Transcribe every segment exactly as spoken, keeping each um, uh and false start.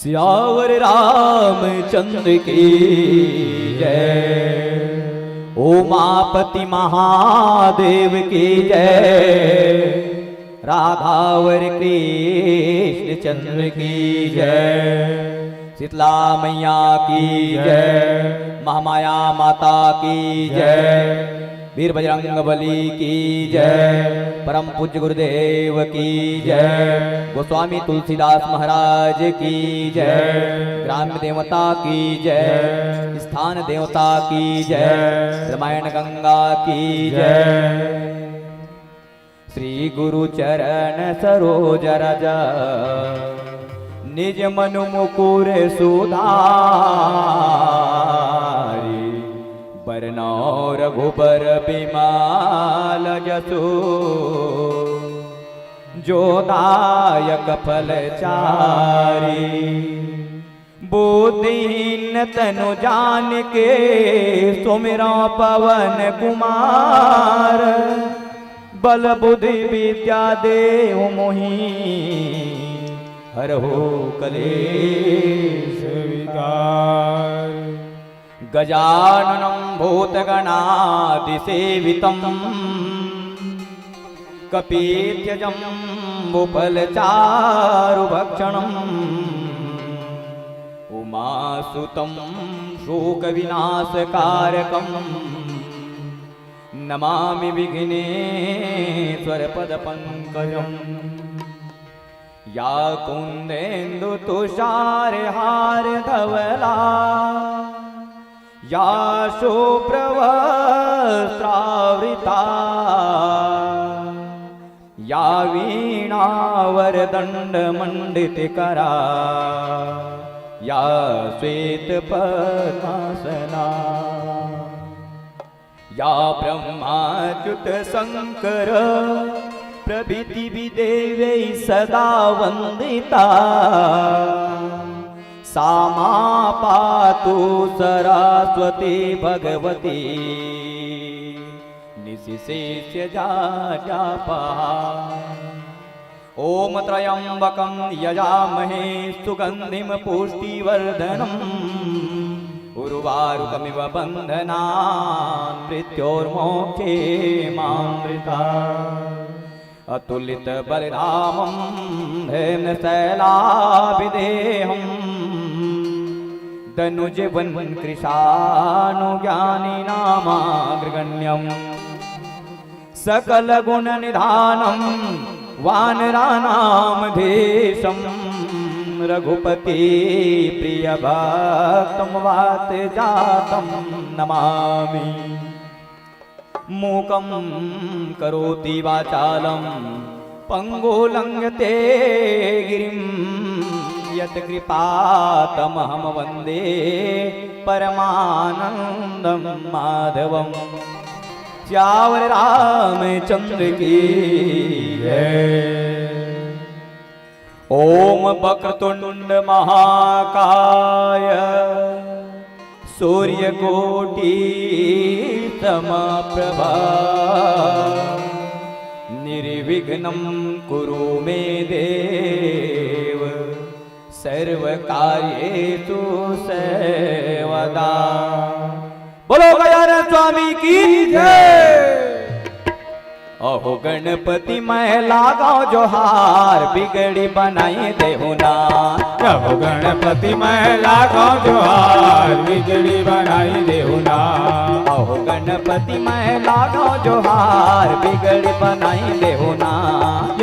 सियावर रामचंद्र की जय, उमापति महादेव की जय, राधावर कृष्ण चंद्र की जय, शीतला मैया की जय, महामाया माता की जय, वीर बजरंग बली की जय, परम पूज्य गुरुदेव की जय, गोस्वामी तुलसीदास महाराज की जय, ग्राम देवता की जय, स्थान देवता की जय, रामायण गंगा की जय। श्री गुरु चरण सरोज रज, निज मनु मुकुर सुधारी, बरनउँ रघुबर बिमल जसु, जो दायक फल चारी। बुद्धिहीन तनु जानिके, सुमिरउँ पवन कुमार। बल बुद्धि विद्या देहु मोहि, हरहु कलेस विकार। गजाननं भूतगणादिसेवितं, कपीत्यजम्बुफलचारुभक्षणम्। उमासुतं शोकविनाशकारकं, नमामि विघ्नेश्वरपदपङ्कजम्। या कुन्देन्दु तुषार हार धवला, या शुभ्र वस्त्रावृता, या वीणा वरदण्ड मण्डित करा, या श्वेत पद्मासना। या ब्रह्माच्युत शंकर प्रभृति विदेवै सदा वंदिता। सा मां पातु सरस्वती भगवती निशिशेष जा जापहा। ओम त्र्यंबकं यजामहे सुगंधिं पुष्टिवर्धनम्। उर्वारुकमिव बंधनान् मृत्योर्मोक्षेमामृतात्। अतुलित बलधामं धैम्न शैलाभिदेहम्। दनुजवन कृशानुज्ञानिनामाग्रगण्यम्। सकल गुण निधानं वानराणामधीशं। रघुपति प्रिय भक्तं वात जातं नमामि। मूकं करोति वाचालं पंगुं लंघते गिरिं। यत्कृपातमहं वन्दे परमानन्दं माधवम्। सियावर रामचंद्र की जय। ओम वक्रतुंड महाकाय सूर्यकोटि समप्रभा। निर्विघ्नं कुरु मे देव सर्व कार्येषु सर्वदा। बोलो गजानन स्वामी की जय। अहो गणपति मैं लगाओ जोहार, बिगड़ी बनाई देहु ना। अहो गणपति मैं लगाओ जोहार, बिगड़ी बनाई देहु ना। अहो गणपति मैं लगाओ जोहार, बिगड़ी बनाई देहु ना।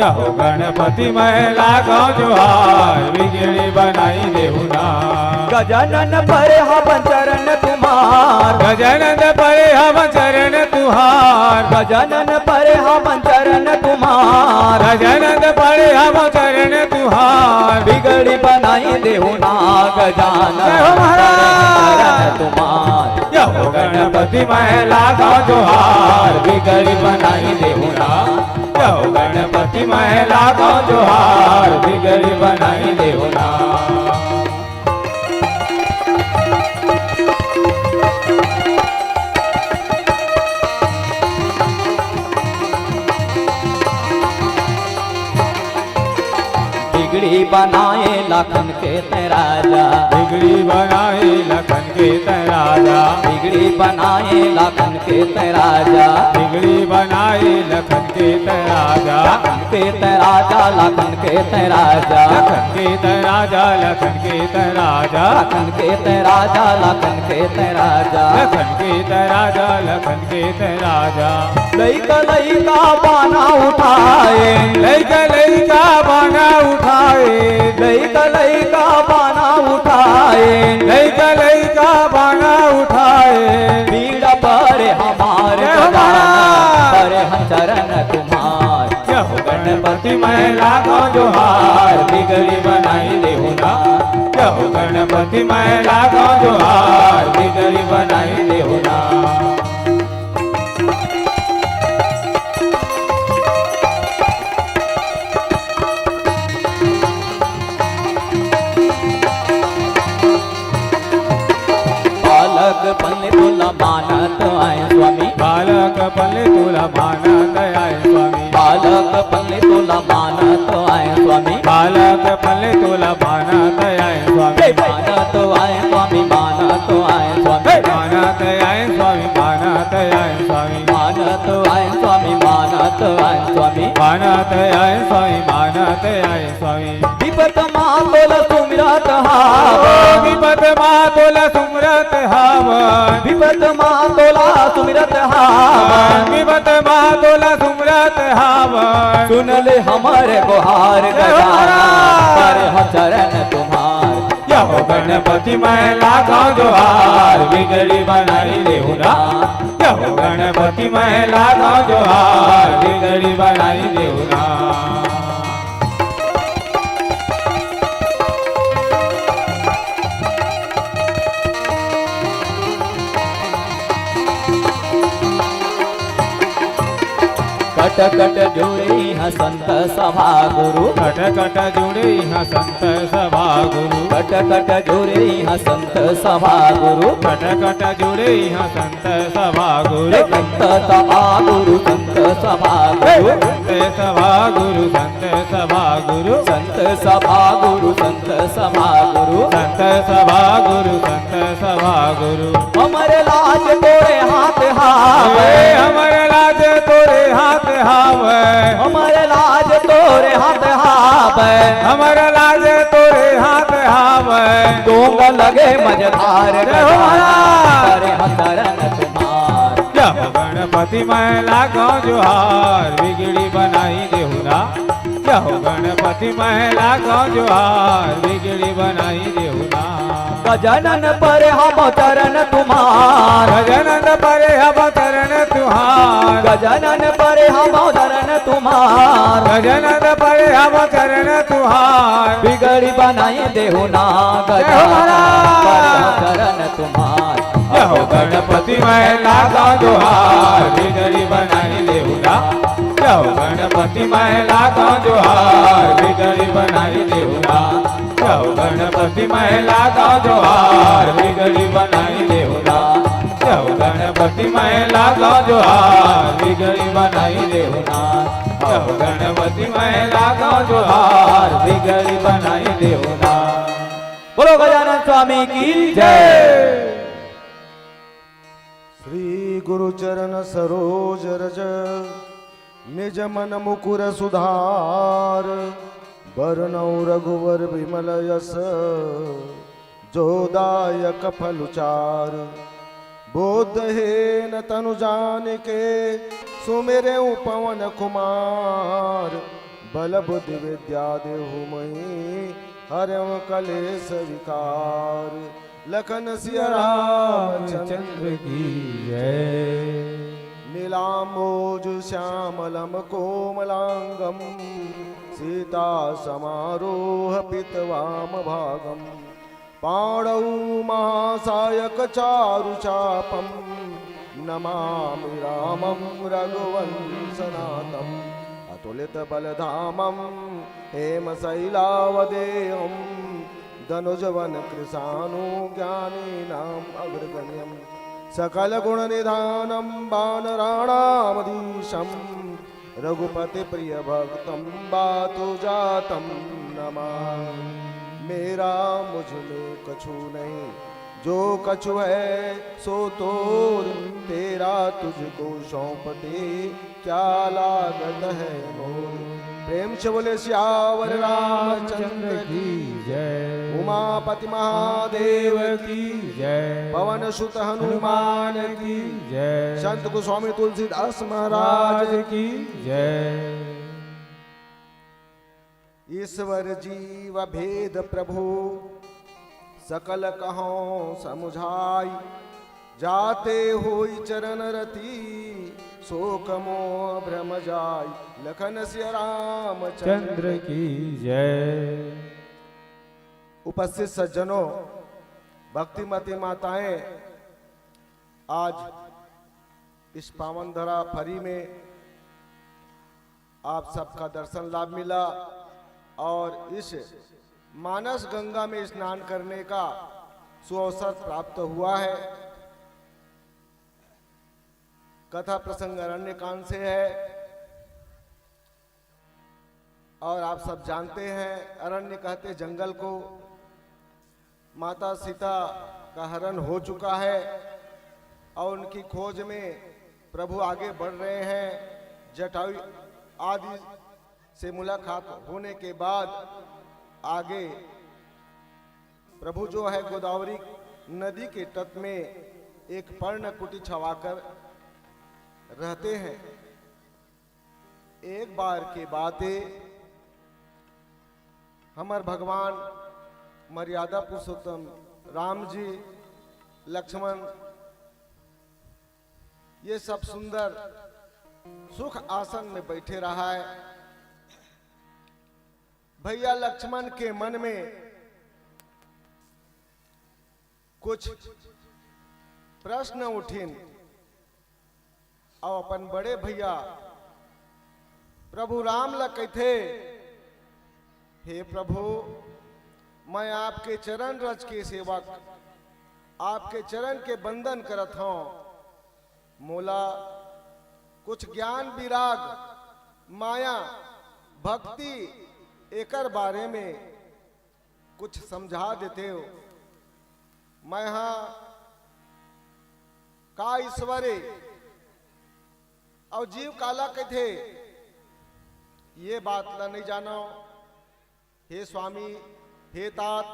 अहो गणपति मैं लगाओ जोहार, बिगड़ी बनाई देहु ना। गजानन परे हवन चरण तुम्हार। गजानन परे हवन चरण तुम्हार। गजानन परे हवन चरण तुम्हार। गजानन परे हवन चरण तुम्हार। बिगड़ी बनाई देहु ना गजानन। जय हो महाराज। चरण तुम्हार। अहो गणपति मैं लगाओ जोहार, बिगड़ी बनाई देहु ना। अहो गणपति मैं लगाओ जोहार, बिगड़ी बनाई देहु ना। बिगड़ी बनाए लखन के तैं राजा। बिगड़ी बनाए लखन के तैं राजा। बिगड़ी बनाए लखन के तैं राजा। बिगड़ी बनाए लखन के तैं राजा। लखन के तैं राजा, लखन के तैं राजा। लखन के तैं राजा, लखन के तैं राजा। लखन के तैं राजा, लखन के तैं राजा। लखन के तैं राजा, लखन के तैं राजा। लइका लइका बाना उठाए। लइका लइका बाना उठाए। लइका लइका बाना उठाए। लइका लइका बाना उठाए। पीड़ा परे हमार जय हो गजानन, महाराज। परे हम चरण तुम्हार। जय हो गणपति मैं लागो जोहार, बिगड़ी बनाई देहु ना। जय हो गणपति मैं लागो जोहार, बिगड़ी बनाई देहु ना। बालक पल्ले तोला मानत आए स्वामी। बालक पल्ले तोला मानत आए स्वामी। बालक पल्ले तोला मानत आए स्वामी। बालक पल्ले तोला मानत आए स्वामी। हे मानत आए स्वामी, मानत आए स्वामी। हे मानत आए स्वामी, मानत आए स्वामी। मानत आए स्वामी, मानत आए स्वामी। मानत आए स्वामी, मानत आए स्वामी। विपत मा तोला सुमिरत हावन। विपत मा तोला सुमिरत हावन। विपत मा तोला सुमिरत हावन। विपत मा तोला सुमिरत हावन। सुन ले हमर गोहार जय हो गजानन, महाराज। परे हम चरण तुम्हार। जय हो गणपति मैं लागो जोहार, बिगड़ी बनाई देहु ना। जय हो गणपति मैं लागो जोहार, बिगड़ी बनाई देहु ना। कट कट जुड़े इहाँ संत सभा गुरु। कट कट जुड़े इहाँ संत सभा गुरु। कट कट जुड़े इहाँ संत सभा गुरु। कट कट जुड़े इहाँ संत सभा गुरु। हे संत सभा गुरु, संत सभा गुरु। संत सभा गुरु, संत सभा गुरु। संत सभा गुरु, संत सभा गुरु। संत सभा गुरु, संत सभा गुरु। हमर लाज तोरे हाथ हावय। हे हमर लाज तोरे हाथ हावय। हमर लाज तोरे हाथ हावय। हमर लाज तोरे हाथ हावय। दोंगा लगे मझधार जय हो गजानन, महाराज। परे हम चरण तुम्हार। जय हो गणपति मैं लागो जोहार, बिगड़ी बनाई देहु ना। जय हो गणपति मैं लागो जोहार, बिगड़ी बनाई देहु ना। गजानन परे हम चरण तुम्हार। गजानन परे हम चरण तुम्हार। गजानन परे हम चरण तुम्हार। गजानन परे हम चरण तुम्हार। बिगड़ी बनाई देहु ना जय हो गजानन, महाराज। परे हम चरण तुम्हार। जय हो गणपति मैं लागो जोहार, बिगड़ी बनाई देहु ना। जय हो गणपति मैं लागो जोहार, बिगड़ी बनाई देहु ना। जय हो गणपति मैं लागो जोहार, बिगड़ी बनाई देहु ना। जय हो गणपति मैं लागो जोहार, बिगड़ी बनाई देहु ना। जय हो गणपति मैं लागो जोहार, बिगड़ी बनाई देहु ना। बोलो गजानन स्वामी की जय। श्री गुरु चरण सरोज रज, निज मन मुकुर सुधार। बरनउँ रघुवर बिमल यस, जो दायक फल चार। बोधहीन तनु जानिके, सुमिरेउ पवन कुमार। बल बुद्धि विद्या देहु मही, हरेउ कलेस विकार। लखन सिया रामचंद्र की जय। नीलाम्बोज श्यामलम कोमलांगम, सीता समारोह पित वाम भागम। पाणौ महासायक चारु चापम, नमामि रामं रघुवंशनाथम्। अतुलित बलधामं हेम शैलावदेहं, दनुजवन कृशानु ज्ञानीनां अग्रगण्यम्। सकल गुण निधानं वानराणामधीशं, रघुपति प्रिय भक्तं वातु जातं मेरा मुझ में कछु नहीं, जो कछु है सो तोर, तेरा तुझको सौंप दे, क्या लागत है मोर। प्रेम से बोले सियावर रामचंद्र की जय। उमापति महादेव की जय। पवन सुत हनुमान की जय। संत गोस्वामी तुलसीदास महाराज की जय। ईश्वर जीव भेद प्रभु सकल कहौं समुझाई, जाते होई चरण रति शोक मोह भ्रम जाई। लखन सिया रामचंद्र चंद्र की जय। उपस्थित सज्जनों, भक्तिमती माताएं, आज इस पावन धरा फरी में आप सबका दर्शन लाभ मिला और इस मानस गंगा में स्नान करने का सुअवसर प्राप्त हुआ है। कथा प्रसंग अरण्य कांड से है और आप सब जानते हैं, अरण्य कहते जंगल को। माता सीता का हरण हो चुका है और उनकी खोज में प्रभु आगे बढ़ रहे हैं। जटायु आदि से मुलाकात होने के बाद आगे प्रभु जो है गोदावरी नदी के तट में एक पर्णकुटी छवाकर रहते हैं। एक बार के बात ए, हमर भगवान मर्यादा पुरुषोत्तम राम जी, लक्ष्मण, ये सब सुंदर सुख आसन में बैठे रहा है। भैया लक्ष्मण के मन में कुछ प्रश्न उठिन। अउ अपन बड़े भैया प्रभु राम ला कहिथे, "हे प्रभु, मैं आपके चरण रज के सेवक, आपके चरण के बंदन करत हौं। मोला कुछ ज्ञान, विराग, माया, भक्ति, एकर बारे में कुछ समझा देते हो। मैं हा का ईश्वर ए अउ जीव काला कहिथे, ये बात ला नहीं जानो। हे स्वामी, हे तात,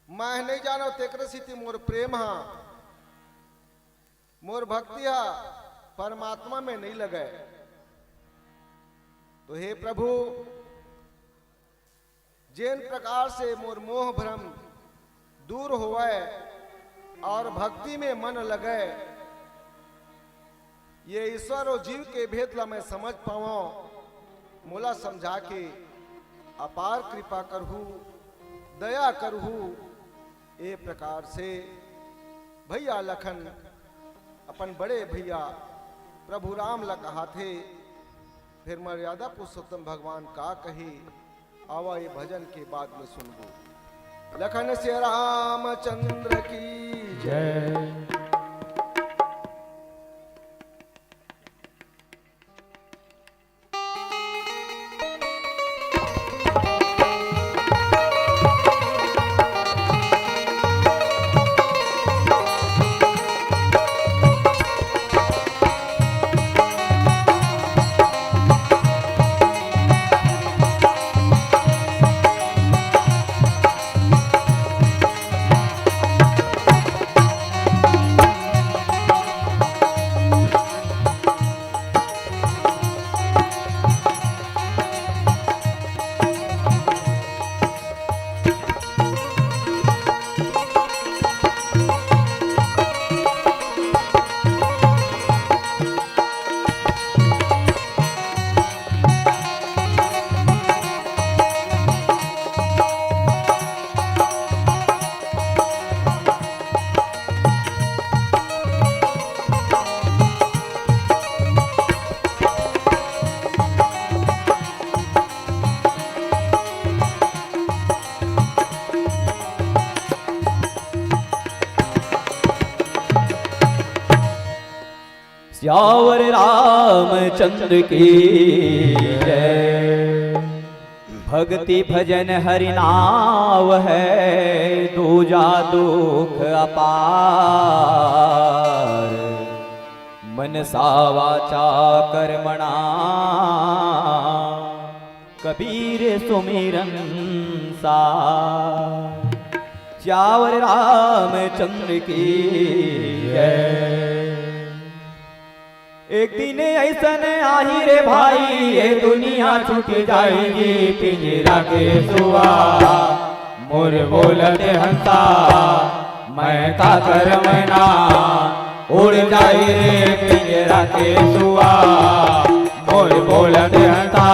मैं नहीं जानो, तेकर सेती मोर प्रेम हा, मोर भक्ति हा परमात्मा में नहीं लगे।" तो हे प्रभु, जेन प्रकार से मोर मोह भ्रम दूर होवय और भक्ति में मन लगय, ये ईश्वर और जीव के भेद ला मैं समझ पावं, मोला समझा के अपार कृपा करहू, दया करहू। ए प्रकार से भैया लखन अपन बड़े भैया प्रभु राम ला कहाथे। फिर मर्यादा पुरुषोत्तम भगवान का कही, आवा ये भजन के बाद में सुनबो। लखन सिया रामचंद्र की जय। सियावर रामचंद्र की जय। भक्ति भजन हरि नाव है, दूजा दुख अपार। मनसा वाचा कर्मणा कबीर सुमिरन सार। सियावर रामचंद्र की जय। एक दिन अइसन आही रे भाई, ये दुनिया छूट जाही जी, पिंजरा के सुआ मोर बोलत हंसा। मैं का कर मैना उड़ जाही रे पिंजरा के सुआ, मोर बोलत हंसा।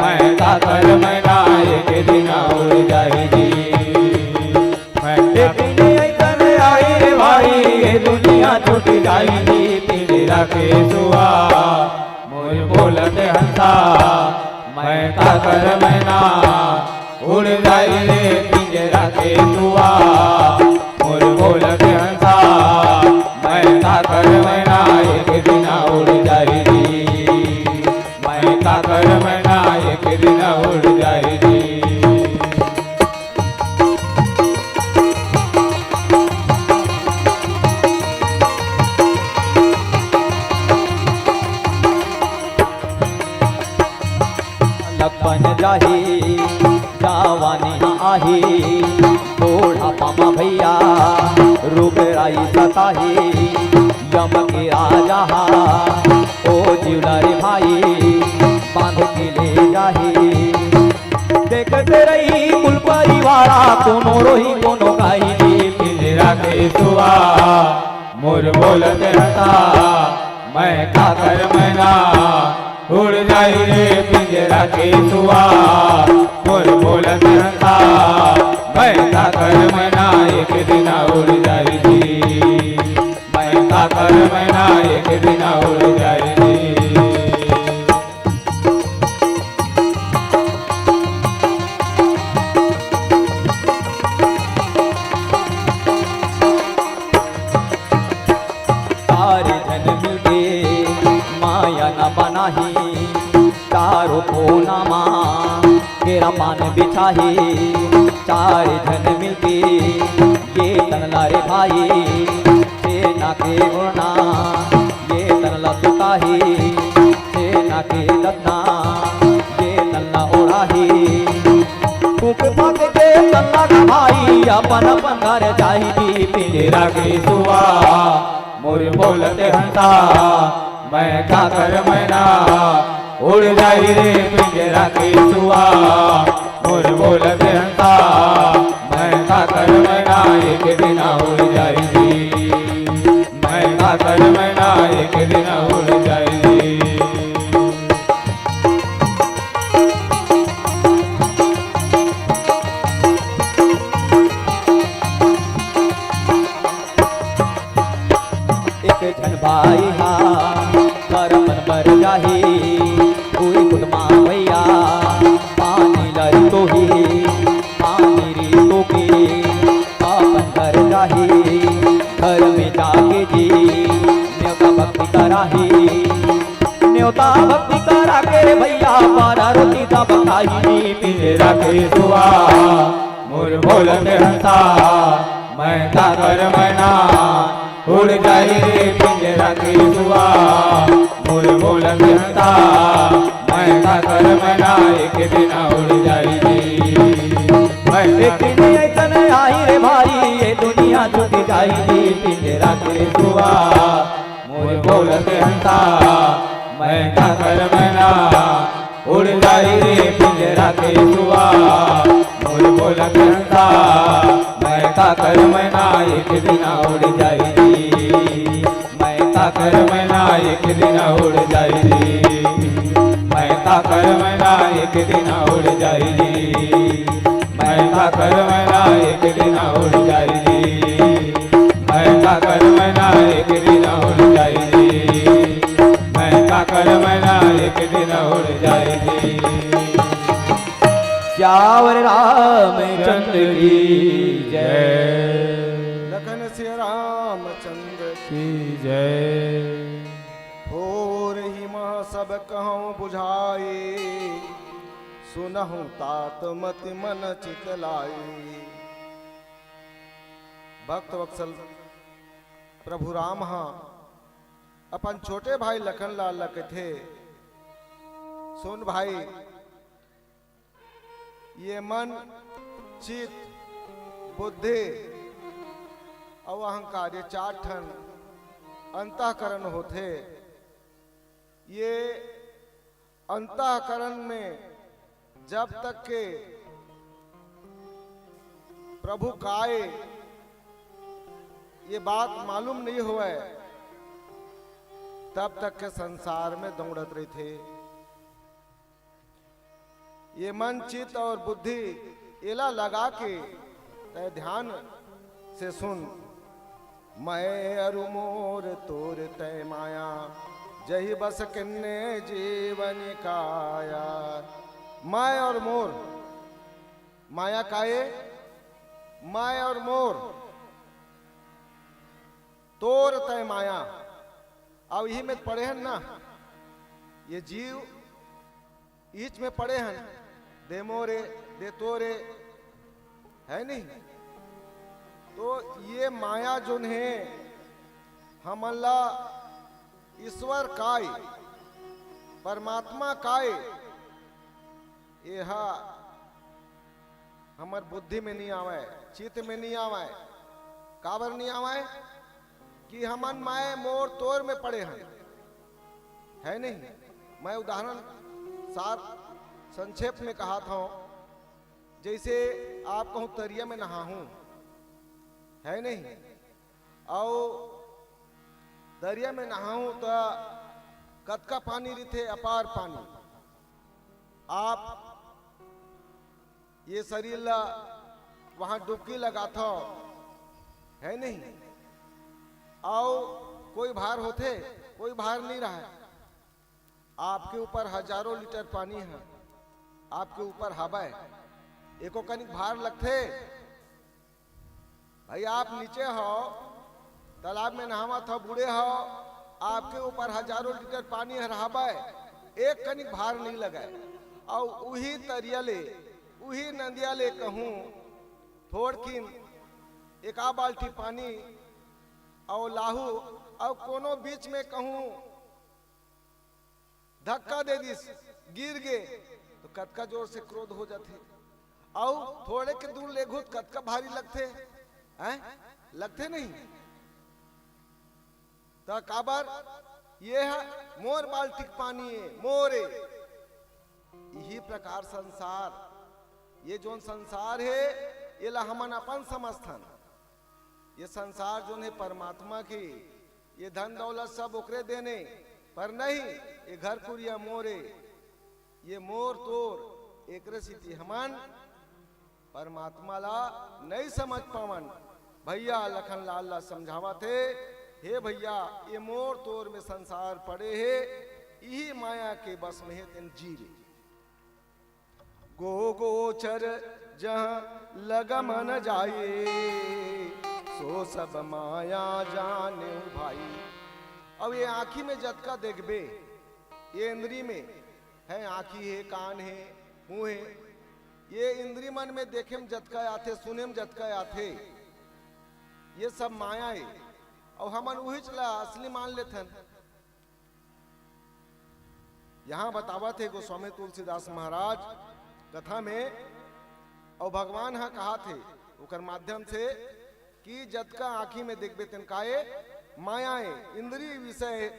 मैं का कर मैना एक दिन उड़ जाही जी। मैं एक दिन अइसन आही रे भाई, ये दुनिया छूट जाही जी, पिंजरा के सुआ मोर बोलत हंसा। मैं का कर मैना उड़ जाही रे पिंजरा के सुआ, मोर बोलत हंसा। मैं का कर मैना एक दिन उड़ जाही जी। मैं का कर मैना एक दिन उड़ जाही जी। लखपन जाही, जवानी आही, बुढ़ापा म भैया, रोग राई सताही, यम के राजा हा, ओ जिउला रे भाई, बांध के ले जाही। देखत रही कुल परिवारा, कोनो रोही, कोनो गाही, पिंजरा के सुआ मोर बोलत हंसा। मैं का कर मैना उड़ जाही रे पिंजरा के सुआ, मोर बोलत हंसा। मैं का कर मैना एक दिन उड़ जाही जी। मैं का कर मैना एक दिन उड़ जाही जी। चार झन मिलके माया न बनाही, चारों कोना मा केरा पान बिछाही। चार झन मिलके ये तन ला रे भाई, छेना के ओढ़ना ये तन ला सुताही। छेना के दतना ये तन ला ओढ़ाही। फूंक फांक के तन ला भाई, अपन अपन घर जाही जी। पिंजरा के सुआ मोर बोलत हंसा, मैं का कर मैना उड़ जाही रे पिंजरा के सुआ, मोर बोलत हंसा। मैं का कर मैना एक दिन उड़ जाही जी, मैं का कर मैना एक दिन उड़ जाही जी। एक झन भाई हा घर अपन बर जाही, कोई कुटमा भैया पानी लरी तो ही, पानी री तो के अपन घर जाही। घर में जाके जी नेवता भक्ति कराही, नेवता भक्ति करा के रे भैया, पारा रोटी तब खाही। पिंजरा के सुआ मोर बोलत हंसा, मैं का कर मैना उड़ जाही रे पिंजरा के सुआ, मोर बोलत हंसा। मैं का कर मैना एक दिन उड़ जाही जी। मैं एक दिन अइसन आही रे भाई, ये दुनिया छूट जाही जी, पिंजरा के सुआ मोर बोलत हंसा। मैं का कर मैना उड़ जाही रे पिंजरा के सुआ, मोर बोलत हंसा। मैं का कर मैना एक दिन उड़ जाही जी, मैं का कर मैना एक दिन उड़ जाही जी, मैं का कर मैना एक दिन उड़ जाही जी, मैं का कर मैना एक दिन उड़ जाही जी। मैं का कर मैना एक दिन उड़ जाही जी, मैं का कर मैना एक दिन उड़ जाही जी। सियावर रामचंद्र की जय। लखन सिया रामचंद्र की जय। कहूँ बुझाई, सुनहु तात मति मन चित लाई। भक्त वत्सल प्रभु राम ह अपन छोटे भाई लखन लाल ला कथे, सुन भाई, ये मन, चित, बुद्धि अउ अहंकार, ये चार ठन अंतःकरण होथे। ये अंतःकरण में जब तक के प्रभु काय ये बात मालूम नहीं होवय, तब तक के संसार में दौड़त रहिथे। ये मन, चित और बुद्धि एला लगा के तय ध्यान से सुन। मैं अरु मोर तोर तय माया, जही बस किन्ने जीवन काया। मैं और मोर, माया काये, मैं और मोर, तोर तय माया। अब इही में पड़े हन ना, ये जीव इच में पड़े हन, दे मोरे, दे तोरे, है नहीं? तो ये माया जोन हे, हमन ला ईश्वर काय, परमात्मा काय, एहा हमर बुद्धि में नहीं आवय, चित्त में नहीं आवय। काबर नहीं आवय? कि हमन मैं मोर तोर में पड़े हन, है नहीं? मैं उदाहरण सार संक्षेप में कहा था, जैसे आप कहूँ तरिया में नहाहूँ, है नहीं? अउ तरिया में नहाहूँ त कतका पानी रिथे, अपार पानी। आप ये शरीर ला वहाँ डुबकी लगाथव, है नहीं? अउ कोई भार होथे? कोई भार नहीं रहे। आपके ऊपर हजारों लीटर पानी है, आपके ऊपर हवय, एको कनिक भार लगथे? भाई, आप नीचे हो, तालाब में नहावत हो, बूड़े हो, आपके ऊपर हजारों लीटर पानी हर हवय, एक कनिक भार नहीं लगय। अउ उही तरिया ले, उही नदिया ले कहूँ थोड़किन एका बाल्टी पानी अउ लाहू अउ कोनो बीच में कहूँ धक्का दे दिस, गिर गे, तो कतका जोर से क्रोध हो जाथे। अउ थोड़े के दूर लेगहू त कतका भारी लगथे, हैं? लगथे नहीं? त काबर? ये ह मोर बाल्टी के पानी ए, मोर ए। इही प्रकार संसार, ये जोन संसार हे, एला हमन अपन समझथन। ये संसार जोन हे परमात्मा के, ये धन दौलत सब ओकरे देने, पर नहीं, ये घर कुरिया मोर ए, ये मोर तोर, एकरे सेती हमन परमात्मा ला नहीं समझ पावन। भैया लखन लाल ला समझावत हे, हे भैया, ये मोर तोर में संसार पड़े हे, इही माया के बस में हे, तेन जीवे। गो गोचर जहाँ लग मन जाए, सो सब माया जाने भाई। अब ये आँखी में जतका देखबे, ये इंद्री में है, आँखी हे, कान हे, मुँह हे, ये इंद्री मन में देखे में जतका आथे, सुने में जतका आथे, ये सब माया हे। अउ हमन उहीच ला असली मान लेथन। यहाँ बतावत हे गोस्वामी तुलसीदास महाराज कथा में, अउ भगवान ह कहाथे ओकर माध्यम से कि जतका आँखी में देखबे तेन काय ए, माया ए, इंद्री विषय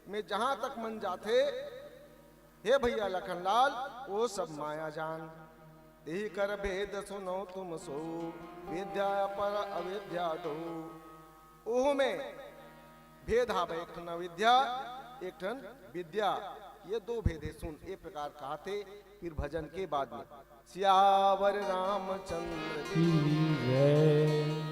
में जहाँ तक मन जाथे, हे भैया लखनलाल, वो सब माया जान। तेही कर भेद सुनो तुम सो, विद्या अपर अविद्या दो। ओहू में भेद हावय, एक ठन अविद्या, एक ठन विद्या, ये दो भेद हे। सुन, ये प्रकार कहाथे, फिर भजन के बाद में। सियावर रामचंद्र की जय।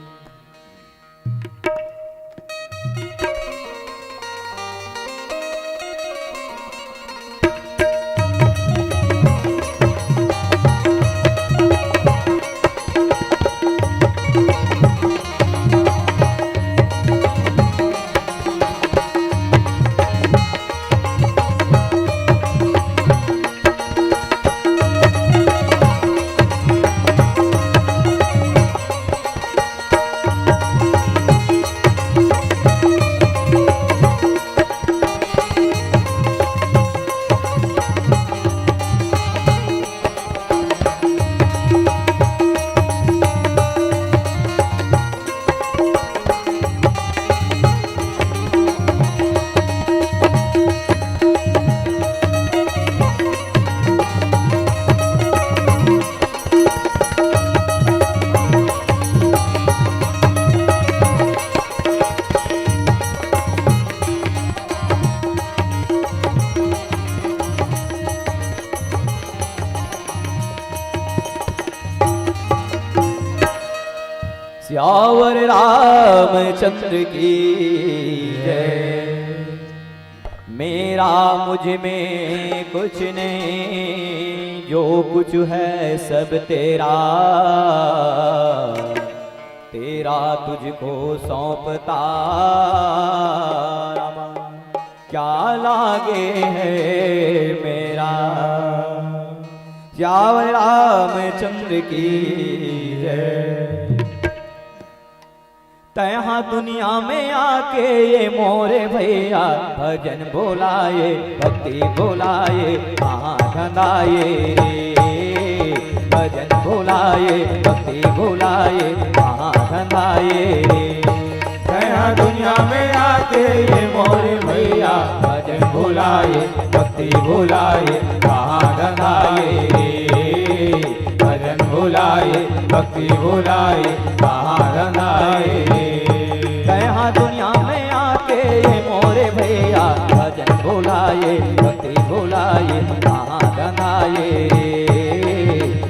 सियावर रामचंद्र की जय। मेरा मुझ में कुछ नहीं, जो कुछ है सब तेरा, तेरा तुझको सौंपता। रामा, क्या लागे है मेरा। सियावर रामचंद्र की जय। तैं हा दुनिया में आके ये मोरे भैया, भजन भुलाए, भक्ति भुलाए, कहाँ धंधाए रे। भजन भुलाए, भक्ति भुलाए, कहाँ धंधाए रे। तैं हा दुनिया में आके ये मोरे भैया, भजन भुलाए, भक्ति भुलाए, कहाँ धंधाए रे। भजन भुलाए, भक्ति भुलाए, कहाँ धंधाए रे। तैं हा दुनिया में आके ये मोरे भैया, भजन भुलाए, भक्ति भुलाए, कहाँ धंधाए रे।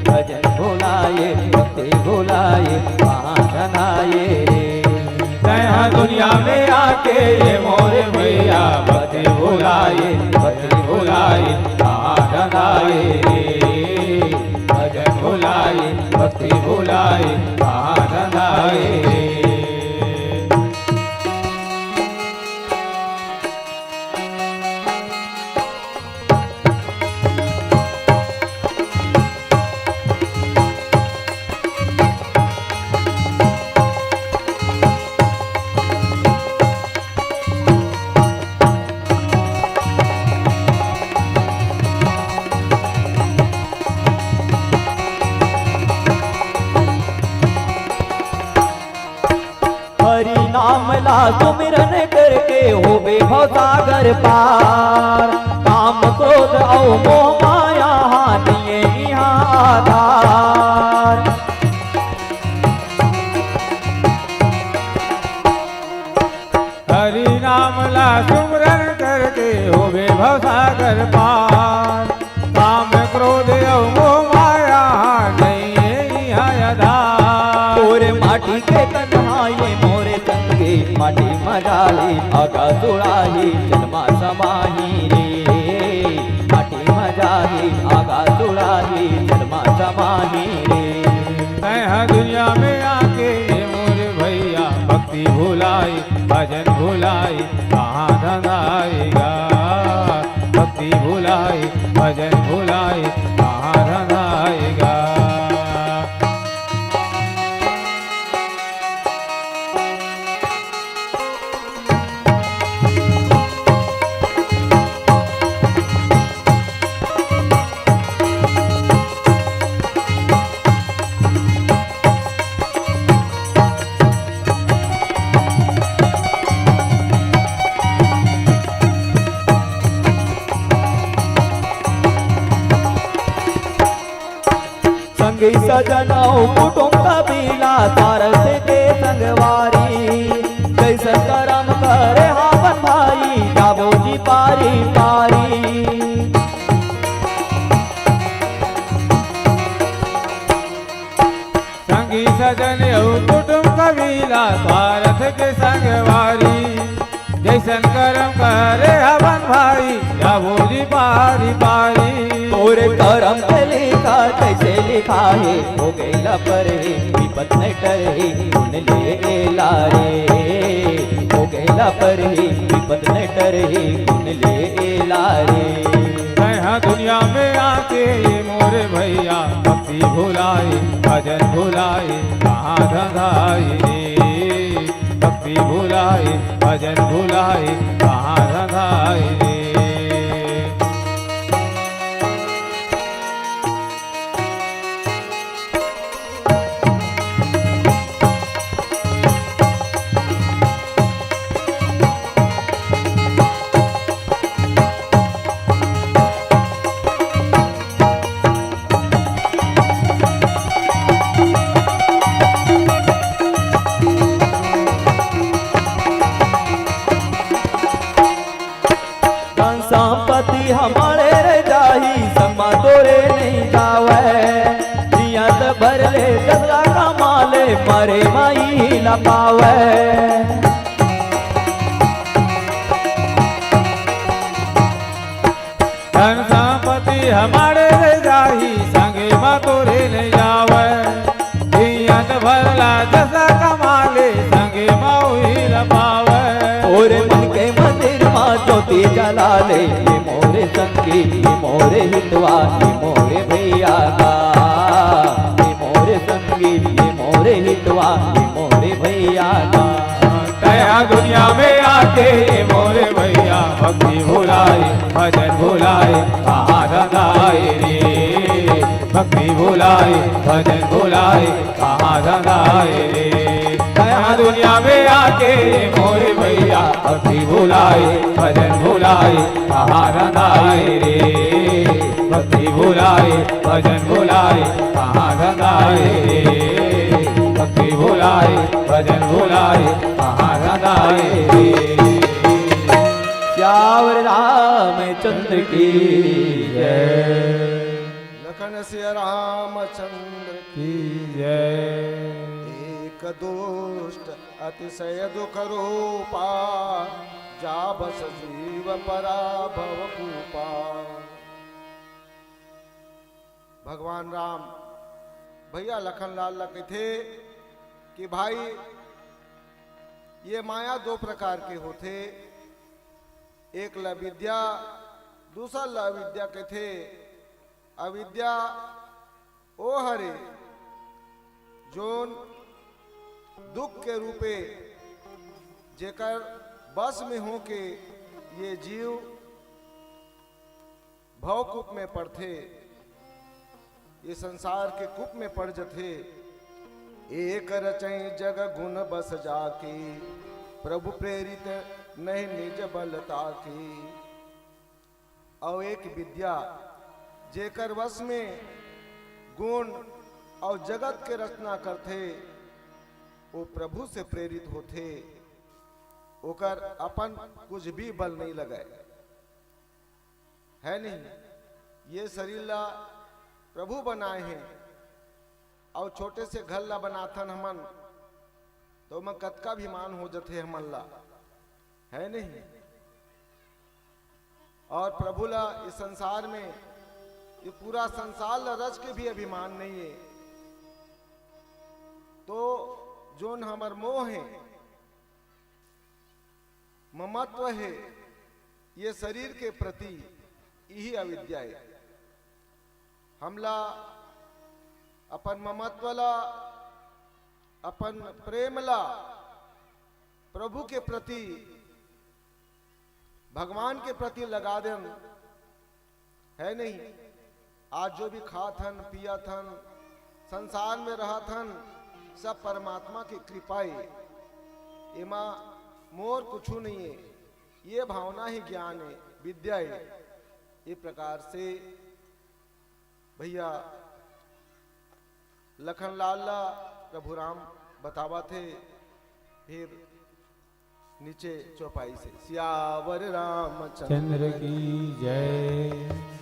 भजन भुलाए, भक्ति भुलाए, कहाँ धंधाए रे। तैं हा दुनिया में आके ये मोरे भैया, भक्ति भुलाए, भक्ति भुलाए, कहाँ धंधाए रे। भजन भुलाए, भक्ति भुलाए, कहाँ धंधाए रे। हरि नाम ला सुमिरन करके होबे भवसागर पार। काम क्रोध अउ मोह माया हा नइये इहाँ आधार। हरि नाम ला सुमिरन करके होबे भवसागर पार। काम क्रोध अउ मोह माया नइये इहाँ आधार। तोरे माटी के तन हा ये मोरे संगी, माटी म जाही आगा सुड़ाही जलमा समाही रे। माटी म जाही आगा सुड़ाही जलमा समाही रे। तैं हा दुनिया में आके ये मोरे भैया, भक्ति भुलाए, भजन भुलाए, कहाँ धंधाए गा। भक्ति भुलाए, भजन भुलाए, कहाँ धंधाए गा। संगी सजन अउ कुटुंब कबीला, सारथ के संगवारी, जइसन करम करे हावन भाई, जाबो जी पारी पारी। संगी सजन अउ कुटुंब कबीला, सारथ के संगवारी, जइसन करम करे हावन भाई, जाबो जी पारी पारी। तोरे करम के लिखा जइसे लिखा हे, होगे ला परही, बिपत नइ टरही, गुन ले एला रे। होगे ला परही, बिपत नइ टरही, गुन ले एला रे। तैं हा दुनिया में आके ये मोरे भैया, भक्ति भुलाए, भजन भुलाए, कहाँ धंधाए रे। भक्ति भुलाए, भजन भुलाए, कहाँ धंधाए रे। मरे माई ला पावे। धन संपत्ति हमारे ले जाही, संगे मा तोरे ले जावे। जियत भर ला जस कमा ले, संगे मा उही ला पावे। मोरे मन के मंदिर मा ज्योति जला ले, ये मोरे संगी, ये मोरे हितवा, ये मोरे भैया का, ये मोरे संगी, ये मोरे हितवा, ये मोरे भैया का। दया दुनिया में आके ये मोरे भैया, भक्ति भुलाए, भजन भुलाए, कहाँ रंगाए रे। भक्ति भुलाए, भजन भुलाए, कहाँ रंगाए रे। दया दुनिया में आके ये मोरे भैया, भक्ति भुलाए, भजन भुलाए, कहाँ रंगाए रे। भक्ति भुलाए, भजन भुलाए, कहाँ रंगाए रे। भक्ति भुलाए, भजन भुलाए, कहाँ रंगाए रे। सियावर रामचंद्र की जय। लखन सिया रामचंद्र की जय। एक दुष्ट अतिशय दुख रूपा, जा बस जीव परा भव कूपा। भगवान राम भैया लखन लाल ला कहिथे कि भाई, ये माया दो प्रकार के होथे, एक ला विद्या, दूसर ला अविद्या कहिथे। अविद्या ओ हरे, जोन दुख के रूपे, जेकर बस में होके ये जीव भवकूप में पड़थे, ये संसार के कूप में पड़ जथे। एक रचई जग गुण बस जाकी, प्रभु प्रेरित नहीं निज बल ताकी। अउ एक विद्या, जेकर वश में गुण अउ जगत के रचना करथे, वो प्रभु से प्रेरित होथे, ओकर अपन कुछ भी बल नहीं लगय, है नहीं? ये शरीर ला प्रभु बनाए हे, अउ छोटे से घर ला बनाथन हमन, तो ओमा कतका अभिमान हो जथे हमन ला, है नहीं? और प्रभु ला इस संसार में, ये पूरा संसार ला रच के भी अभिमान नहीं है। तो जोन हमर मोह है, ममत्व है, ये शरीर के प्रति, यही अविद्या है। हमला अपन ममत्व ला, अपन प्रेम ला प्रभु के प्रति, भगवान के प्रति लगा देन, है नहीं? आज जो भी खात हन, पियत हन, संसार में रहत हन, सब परमात्मा की कृपा है। एमा मोर कुछु नहीं है। ये भावना ही ज्ञान है, विद्या है। ये प्रकार से भैया लखन लाल ला प्रभु राम बतावत हे। फिर नीचे चौपाई से सियावर रामचंद्र चंद्र की जय।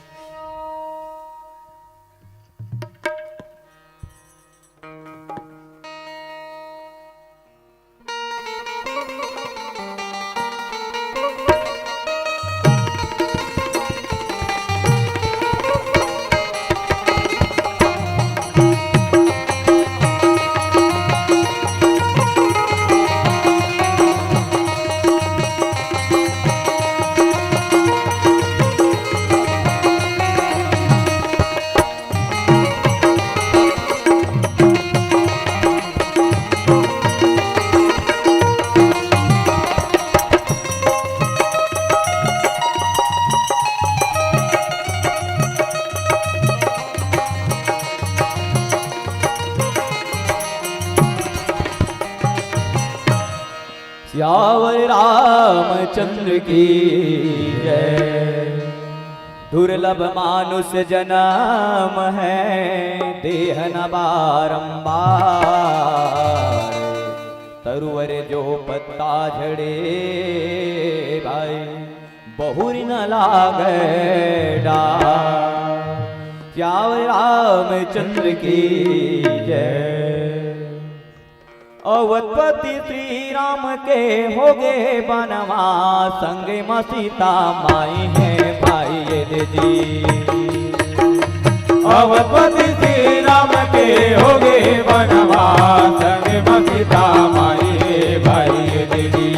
सियावर रामचंद्र की जय। दुर्लभ मानुष जन्म है, देह न बारंबार। तरुवर जो पत्ता झड़े भाई, बहुर न लागे डार। सियावर रामचंद्र की जय। अवधपति श्री राम के होगे बनवास, संग म सीता माई हे भाई ये दे जी। अवधपति श्री राम के होगे बनवास, संग म सीता माई हे भाई ये दे जी।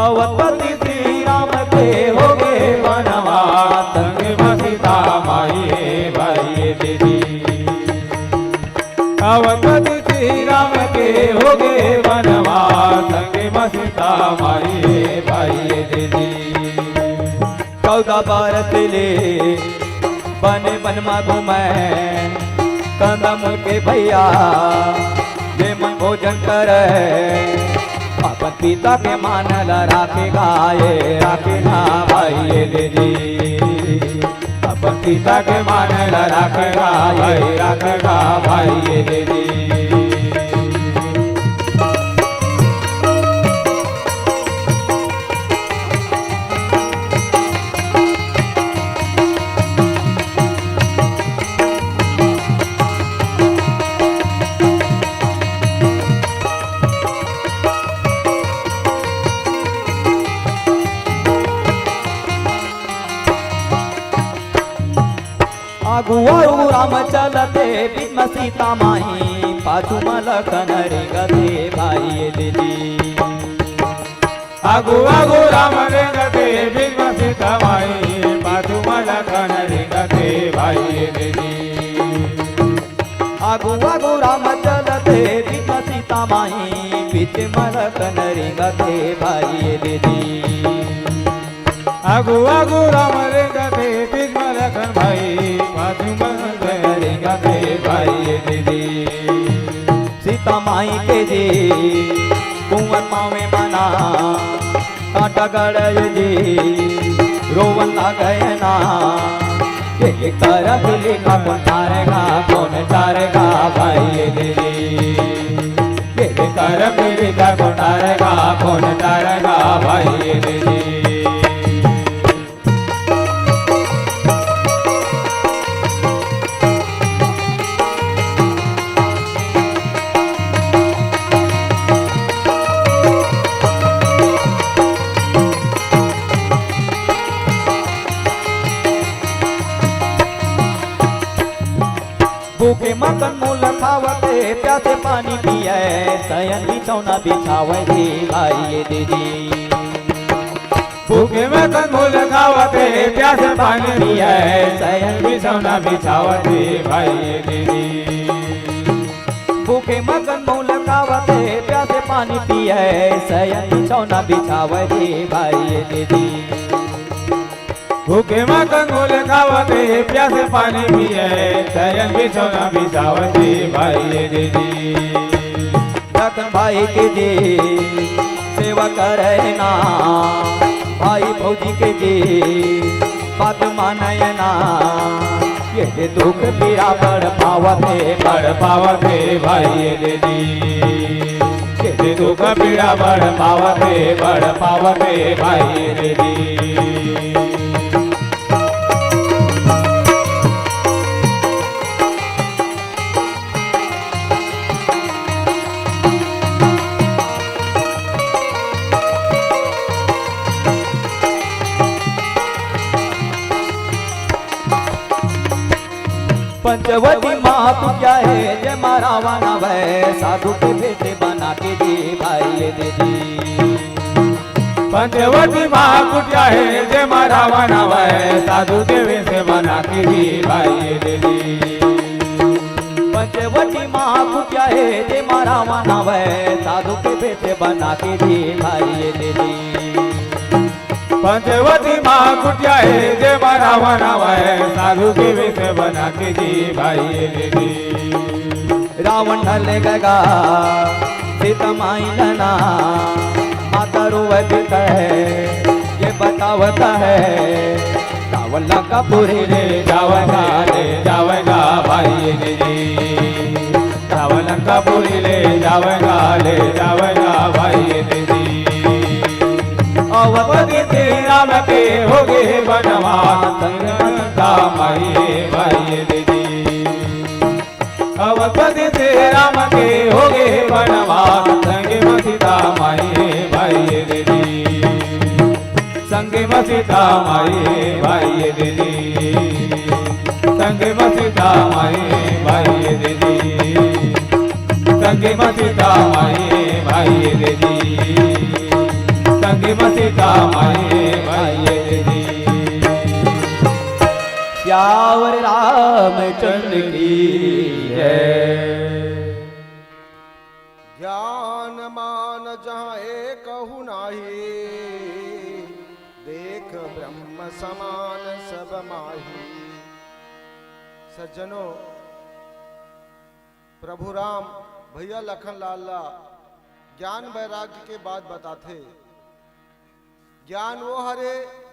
अवधपति श्री राम के होगे बनवास, संग म सीता माई हे भाई ये दे जी। अवधपति श्री राम के होगे बनवास, संग म सीता माई हे भाई ये दे जी। चौदह बरस ले बने बन म घूमय, कंदमूल के भैया, ये मन भोजन करय, अपन पिता के मान ल राखे गा, ये राखे गा भाई ये दे जी। अपन पिता के मान ल राखे गा, ये राखे गा भाई ये दे जी। आगू आगू राम चलथे, बीच म सीता माई, पाछू म लखन रेंगथे भाई ये दे जी। आगू आगू राम रेंगथे, बीच म सीता माई, पाछू म लखन रेंगथे भाई ये दे जी। आगू आगू राम चलथे, बीच म सीता माई, बीच म लखन रेंगथे भाई ये दे जी। आगू आगू राम रेंगथे, बीच म लखन भाई, पाछू म लखन रेंगथे भाई ये दे जी। सीता माई के जी, कुंवर पावे मना, कांटा गड़य जी, रोवन लागय ना। ये करम लिखा कोन टारेगा, कोन टारेगा भाई ये दे जी। ये करम लिखा कोन टारेगा, कोन टारेगा भाई ये दे जी। भूखे म कंदमूल खावत हे, प्यासे पानी पिए, सयन बिछौना बिछावय जी भाई ये दे जी। भूखे म कंदमूल खावत हे, प्यासे पानी पिए, सयन बिछौना बिछावत हे भाई ये दे जी। भूखे म कंदमूल खावत हे, प्यासे पानी पिए, सयन बिछौना बिछावय जी भाई ये दे जी। भूखे म कंदमूल खावत हे, प्यासे पानी पिए, सयन बिछौना बिछावत हे भाई ये दे जी। लखन भाई के जी सेवा करय ना, भाई भौजी के जी बात मानय ना। ये दे दुख पीड़ा बड़ पावत हे, बड़ पावत हे भाई ये दे जी। ये दे दुख पीड़ा बड़ पावत हे, बड़ पावत हे भाई ये दे जी। पंचवटी माँ कुटिया हे, जेमा रावण आवय, साधु के भेष बना के जी भाई ये दे जी। पंचवटी माँ कुटिया हे, जेमा रावण आवय, साधु के भेष बना के जी भाई ये दे जी। पंचवटी माँ कुटिया हे, जेमा रावण आवय, साधु के भेष बना के जी भाई ये दे जी। पंचवटी माँ कुटिया हे, जेमा रावण आवय, साधु के भेष बना के जी भाई ये दे जी। रावण ढले गगा सीता माई ल ना, माता रोवत हे, ये बतावत हे। रावण लंकापुरी ले जावय गा, ले जावय गा भाई ये दे जी। रावण लंकापुरी ले जावय गा, ले जावय गा भाई ये दे जी। अवधपति श्री राम के होगे बनवास, संग म सीता माई हे भाई ये दे जी। अवधपति श्री राम के होगे सीता माई भाई दीदी, संगे में सीता माई भाई दीदी, संगे में सीता माई भाई दीदी, संगे में सीता माई भाई दीदी। सियावर रामचंद्र की जय। ज्ञान मान जहाँ एकहु नाही, देख ब्रह्म समान सब माही। सज्जनों, प्रभु राम भैया लखन लाल ला ज्ञान वैराग्य के बात बताथे। ज्ञान वो हरे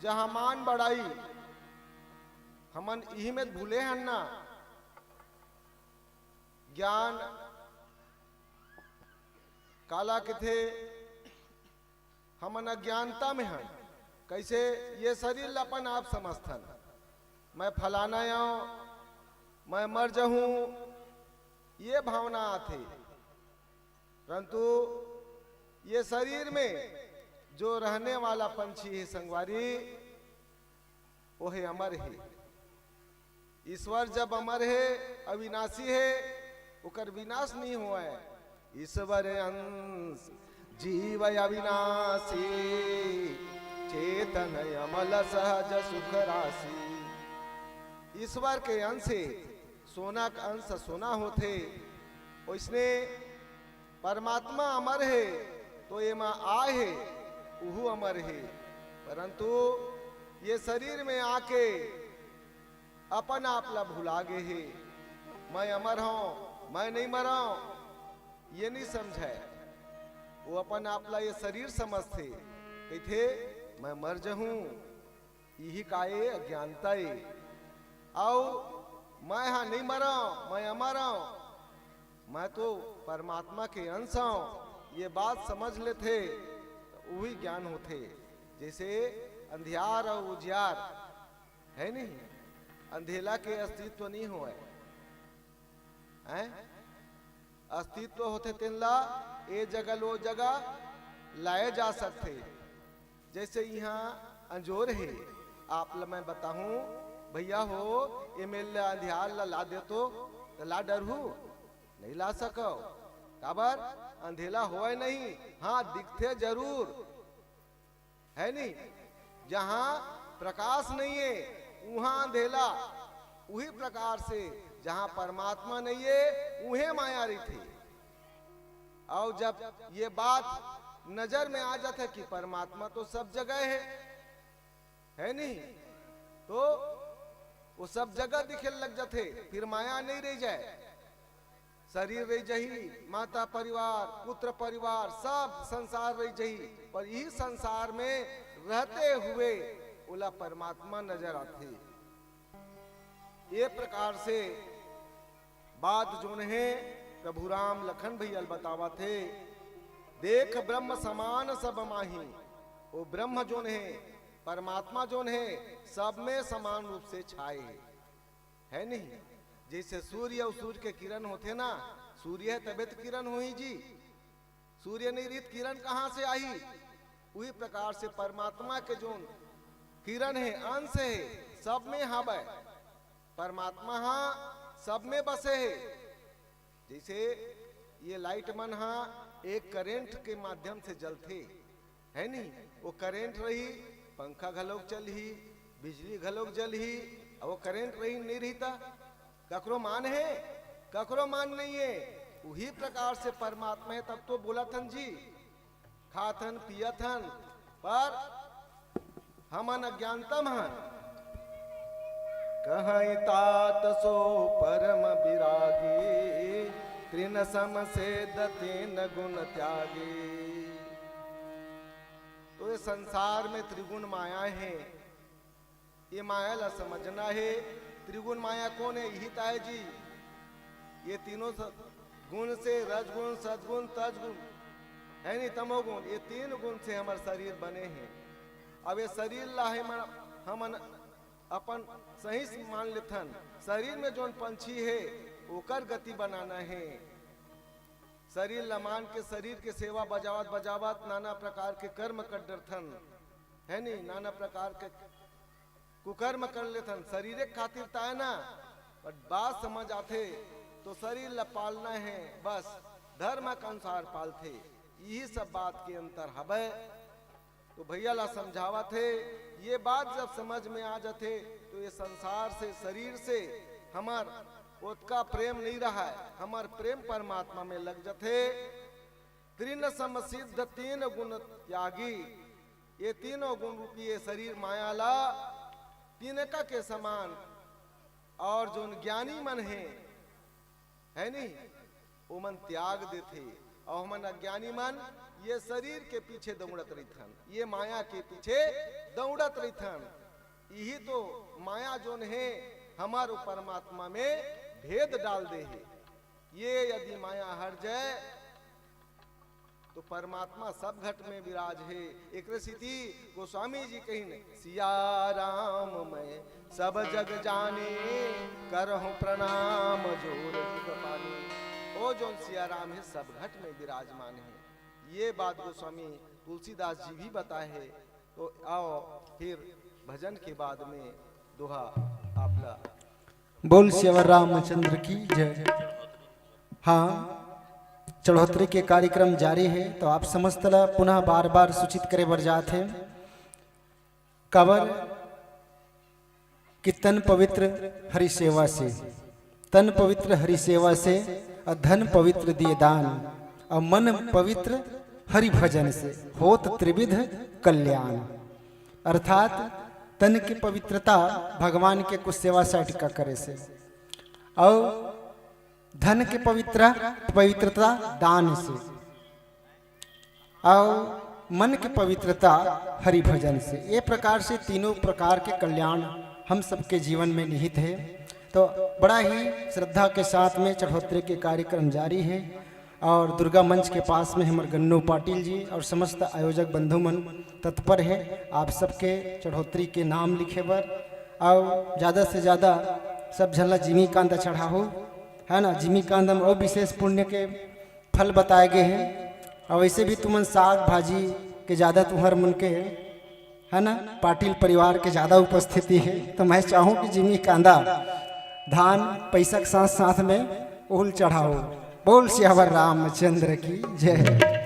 जहाँ मान बड़ाई, हमन इही में भूले हन ना। ज्ञान काला कथे? हमन अज्ञानता में हन। कैसे? ये शरीर ला अपन आप समझथन, मैं फलाना आऊं, मैं मर जाहूं, ये भावना आथे। परंतु ये शरीर में जो रहने वाला पंछी हे संगवारी, वो हे अमर हे। ईश्वर जब अमर हे, अविनाशी हे, ओकर विनाश नहीं होवय। ईश्वर अंश जीव अविनाशी, चेतन अमल सहज सुख राशि। ईश्वर के अंश हे, सोना के अंश सोना होथे, ओइसने परमात्मा अमर हे, तो एमा आय हे, उहू अमर हे, परंतु ये शरीर में आके अपन आप ला भुला गे हे। मैं अमर हौं, मैं नहीं मरौं, ये नहीं समझय। वो अपन आप ला ये शरीर समझथे, कहिथे, "मैं मर जहूं।" इही का ए अज्ञानता ए। अउ मैं हा नहीं मरौं, मैं अमर हौं, मैं तो परमात्मा के अंश हौं, ये बात समझ लेथे, त उही ज्ञान होथे। जैसे अंधियार अउ उजियार हे नहीं, अंधेला के अस्तित्व नहीं होवय, हैं? अस्तित्व होथे, तेन ला ए जगह ले ओ जगह लाए जा सकथे। जैसे इहाँ अंजोर हे, आप ला मैं बताहूँ, भैया हो, एमे ले अंधियार ला ला देतो, त ला डरहू? नहीं ला सकव। काबर? अंधेला होवय नहीं, हाँ, दिखथे जरूर, हे नहीं? जहाँ प्रकाश नहीं हे, उहाँ अंधेला। उही प्रकार से जहाँ परमात्मा नहीं हे, उहें माया रहिथे। अउ जब ये बात नजर में आ जाथे कि परमात्मा तो सब जगह हे, हे नहीं, तो वो सब सब जगह दिखे लग जाथे, फिर माया नहीं रह जाए। शरीर रह जही, माता परिवार, पुत्र परिवार, सब संसार रह जही, पर इही संसार में रहते हुए ओला परमात्मा नजर आथे। ये प्रकार से बात जोन हे, प्रभु राम लखन भैया ल बतावत हे, "देख ब्रह्म समान सब माही।" वो ब्रह्म जोन हे, परमात्मा जोन हे, सब में समान रूप से छाए हे, हे नहीं? जैसे सूर्य अउ सूर्य के किरण होथे ना, सूर्य हे तबे तो किरण होही जी, सूर्य नहीं रही त किरण कहाँ से आही? उही प्रकार से परमात्मा के जोन किरण हे, अंश हे, सब में हवय। परमात्मा हा सब में बसे हे। जैसे ये लाइट मन हा एक करंट के माध्यम से जलथे, हे नहीं? वो करंट रही, पंखा घलोक चलही, बिजली घलोक जलही, अउ वो करंट रही, नहीं रही त ककरो मान हे? ककरो मान नहीं हे। उही प्रकार से परमात्मा हे, तब तो बोलत हन जी, खात हन, पियत हन, पर हमन अज्ञानता म हन। कहई तात सो परम विरागी, तृण सम सेध तीन गुण त्यागी। तो ये संसार में त्रिगुण माया हे, ये माया ला समझना हे। त्रिगुण माया कौन हे? इही त आय जी। ये तीनों स-, गुण से, रजगुण, सदगुण, तजगुण, हे नहीं, तमोगुण, ये तीन गुण से हमर शरीर बने हे। अब ये शरीर ला हमन, हमन अपन सही से मान लेथन। शरीर में जोन पंछी हे, ओकर गति बनाना हे। शरीर ला मान के शरीर के सेवा बजावत बजावत नाना प्रकार के कर्म कर डरथन। है नहीं, नाना प्रकार के कुकर्म कर लेथन, शरीर के खातिर त आय ना, पर बात समझ आथे तो शरीर ला पालना है, बस धर्म के अनुसार पालथे। यही सब बात के अंतर हवय। तो भैया ला समझावत हे, ये बात जब समझ में आ जाथे तो ये संसार से, शरीर से हमर ओतका प्रेम नहीं रहा है, हमर प्रेम परमात्मा में लग जाथे। तृण सम सिद्ध तीन गुण त्यागी, ये तीनों गुण रूपी ये शरीर माया ला तिनका के समान। और जोन ज्ञानी मन हे, है नहीं, ओमन त्याग देथे। और हमन अज्ञानी मन ये शरीर के पीछे दौड़त रहिथन, ये माया के पीछे दौड़त रहिथन। यही तो माया जोन हे, हमर अउ परमात्मा में भेद डाल दे हे। ये यदि माया हट जाए तो परमात्मा सब घट में विराज हे। एकरे सेती गोस्वामी जी कहिन, सिया राम मैं सब जग जाने, करहु प्रणाम जोर जुग पाने। ओ जोन सिया राम हे, सब घट में विराजमान हे। ये बात गोस्वामी तुलसीदास जी भी बताए हे। तो आओ फिर भजन के बाद में दोहा आपला। बोल सियावर रामचंद्र की जय। हाँ, चढ़ोतरी के कार्यक्रम जारी हे, तो आप समस्त ला पुनः बार बार सूचित करे बर जात हे। काबर कि तन पवित्र हरि सेवा से, तन पवित्र हरि सेवा से, और धन पवित्र दिए दान, और मन पवित्र हरि भजन से, होत त्रिविध कल्याण। अर्थात तन के पवित्रता भगवान के कुछ सेवा साटिका करे से, और धन के पवित्र, पवित्रता दान से, और मन के पवित्रता हरि भजन से। ये प्रकार से तीनों प्रकार के कल्याण हम सबके जीवन में निहित है। तो बड़ा ही श्रद्धा के साथ में चढ़ोतरी के कार्यक्रम जारी है और दुर्गा मंच के पास में हमर गन्नू पाटिल जी और समस्त आयोजक बंधु मन तत्पर है आप सबके चढ़ोतरी के नाम लिखे बर और ज़्यादा से ज़्यादा सब झन ला जिमी कांदा चढ़ाहू, है ना। जिमी कांदा में और विशेष पुण्य के फल बताए गए हैं। और वैसे भी तुमन साग भाजी के ज़्यादा तुहर मन के, है ना, पाटिल परिवार के ज़्यादा उपस्थिति है, तो मैं चाहूँ कि जिमी कांदा धान पैसा के साथ साथ में ओल चढ़ाओ। बोल सियावर रामचंद्र की जय।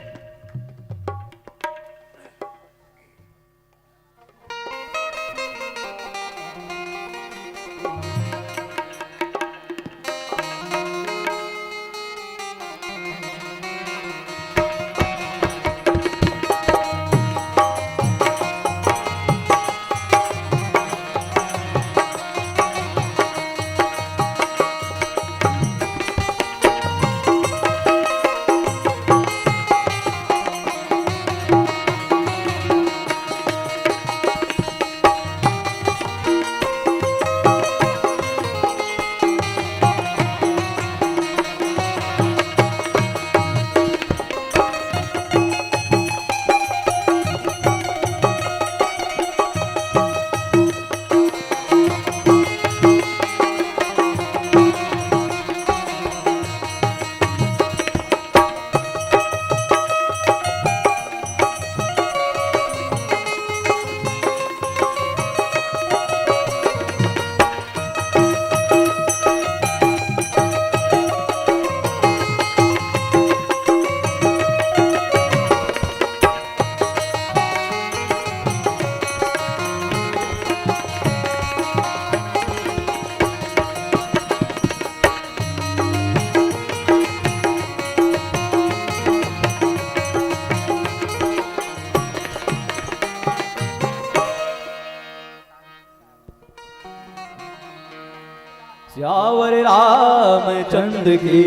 सियावर रामचंद्र की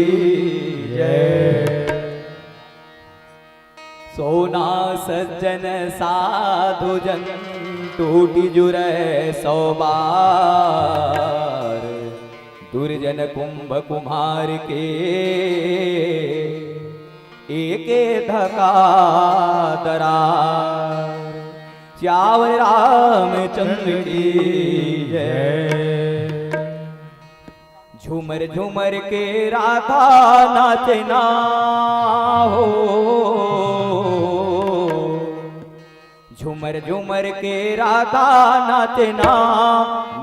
जय। सोना सज्जन साधु जन टूटि जुरै सौ बार। दुर्जन कुंभ कुम्हार के एके धका दरार। सियावर रामचंद्र की जय। झूमर झूमर के राधा नाचे ना हो, झूमर झूमर के राधा नाचे ना,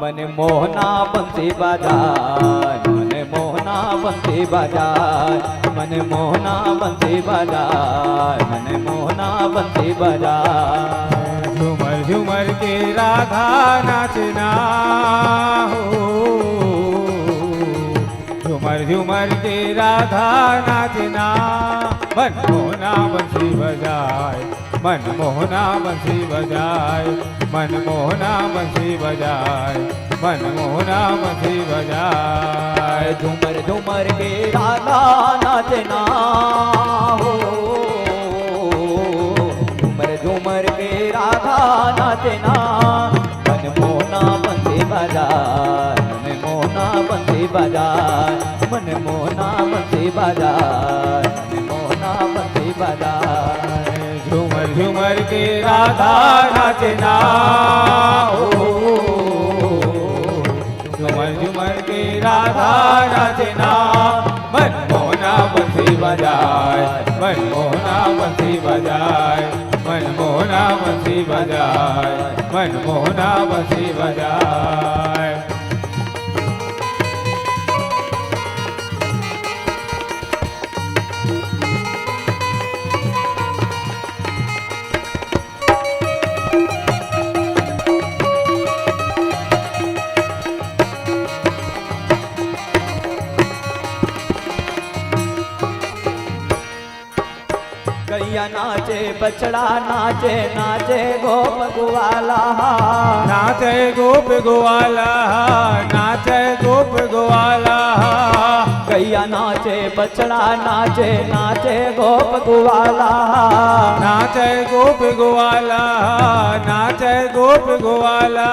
मन मोहना बंसी बजाए, मन मोहना बंसी बजाए, मन मोहना बंसी बजाए, मन मोहना बंसी बजाए। झूमर झूमर के राधा नाचे ना हो, झूमर झूमर के राधा नाचे ना, मन मोहना बंसी बजाए, मन मोहना बंसी बजाए, मन मोहना बंसी बजाए, मन मोहना बंसी बजाए। झूमर झूमर के राधा नाचे ना हो, झूमर झूमर के राधा नाचे ना, मन मोहना बंसी बजाए, मन मोहना बंसी बजाए, मन मोहना बंसी बजाए, मन मोहना बंसी बजाए। झूमर झूमर के राधा नाचे ना हो, झूमर झूमर के राधा नाचे ना, मन मोहना बंसी बजाए, मन मोहना बंसी बजाए, मन मोहना बंसी बजाए, मन मोहना बंसी बजाए। गैया नाचे, बछड़ा नाचे, नाचे गोप ग्वाला। नाचे गोप ग्वाला, नाचे गोप ग्वाला। गैया नाचे, बछड़ा नाचे, नाचे गोप ग्वाला। नाचे गोप ग्वाला, नाचे गोप ग्वाला।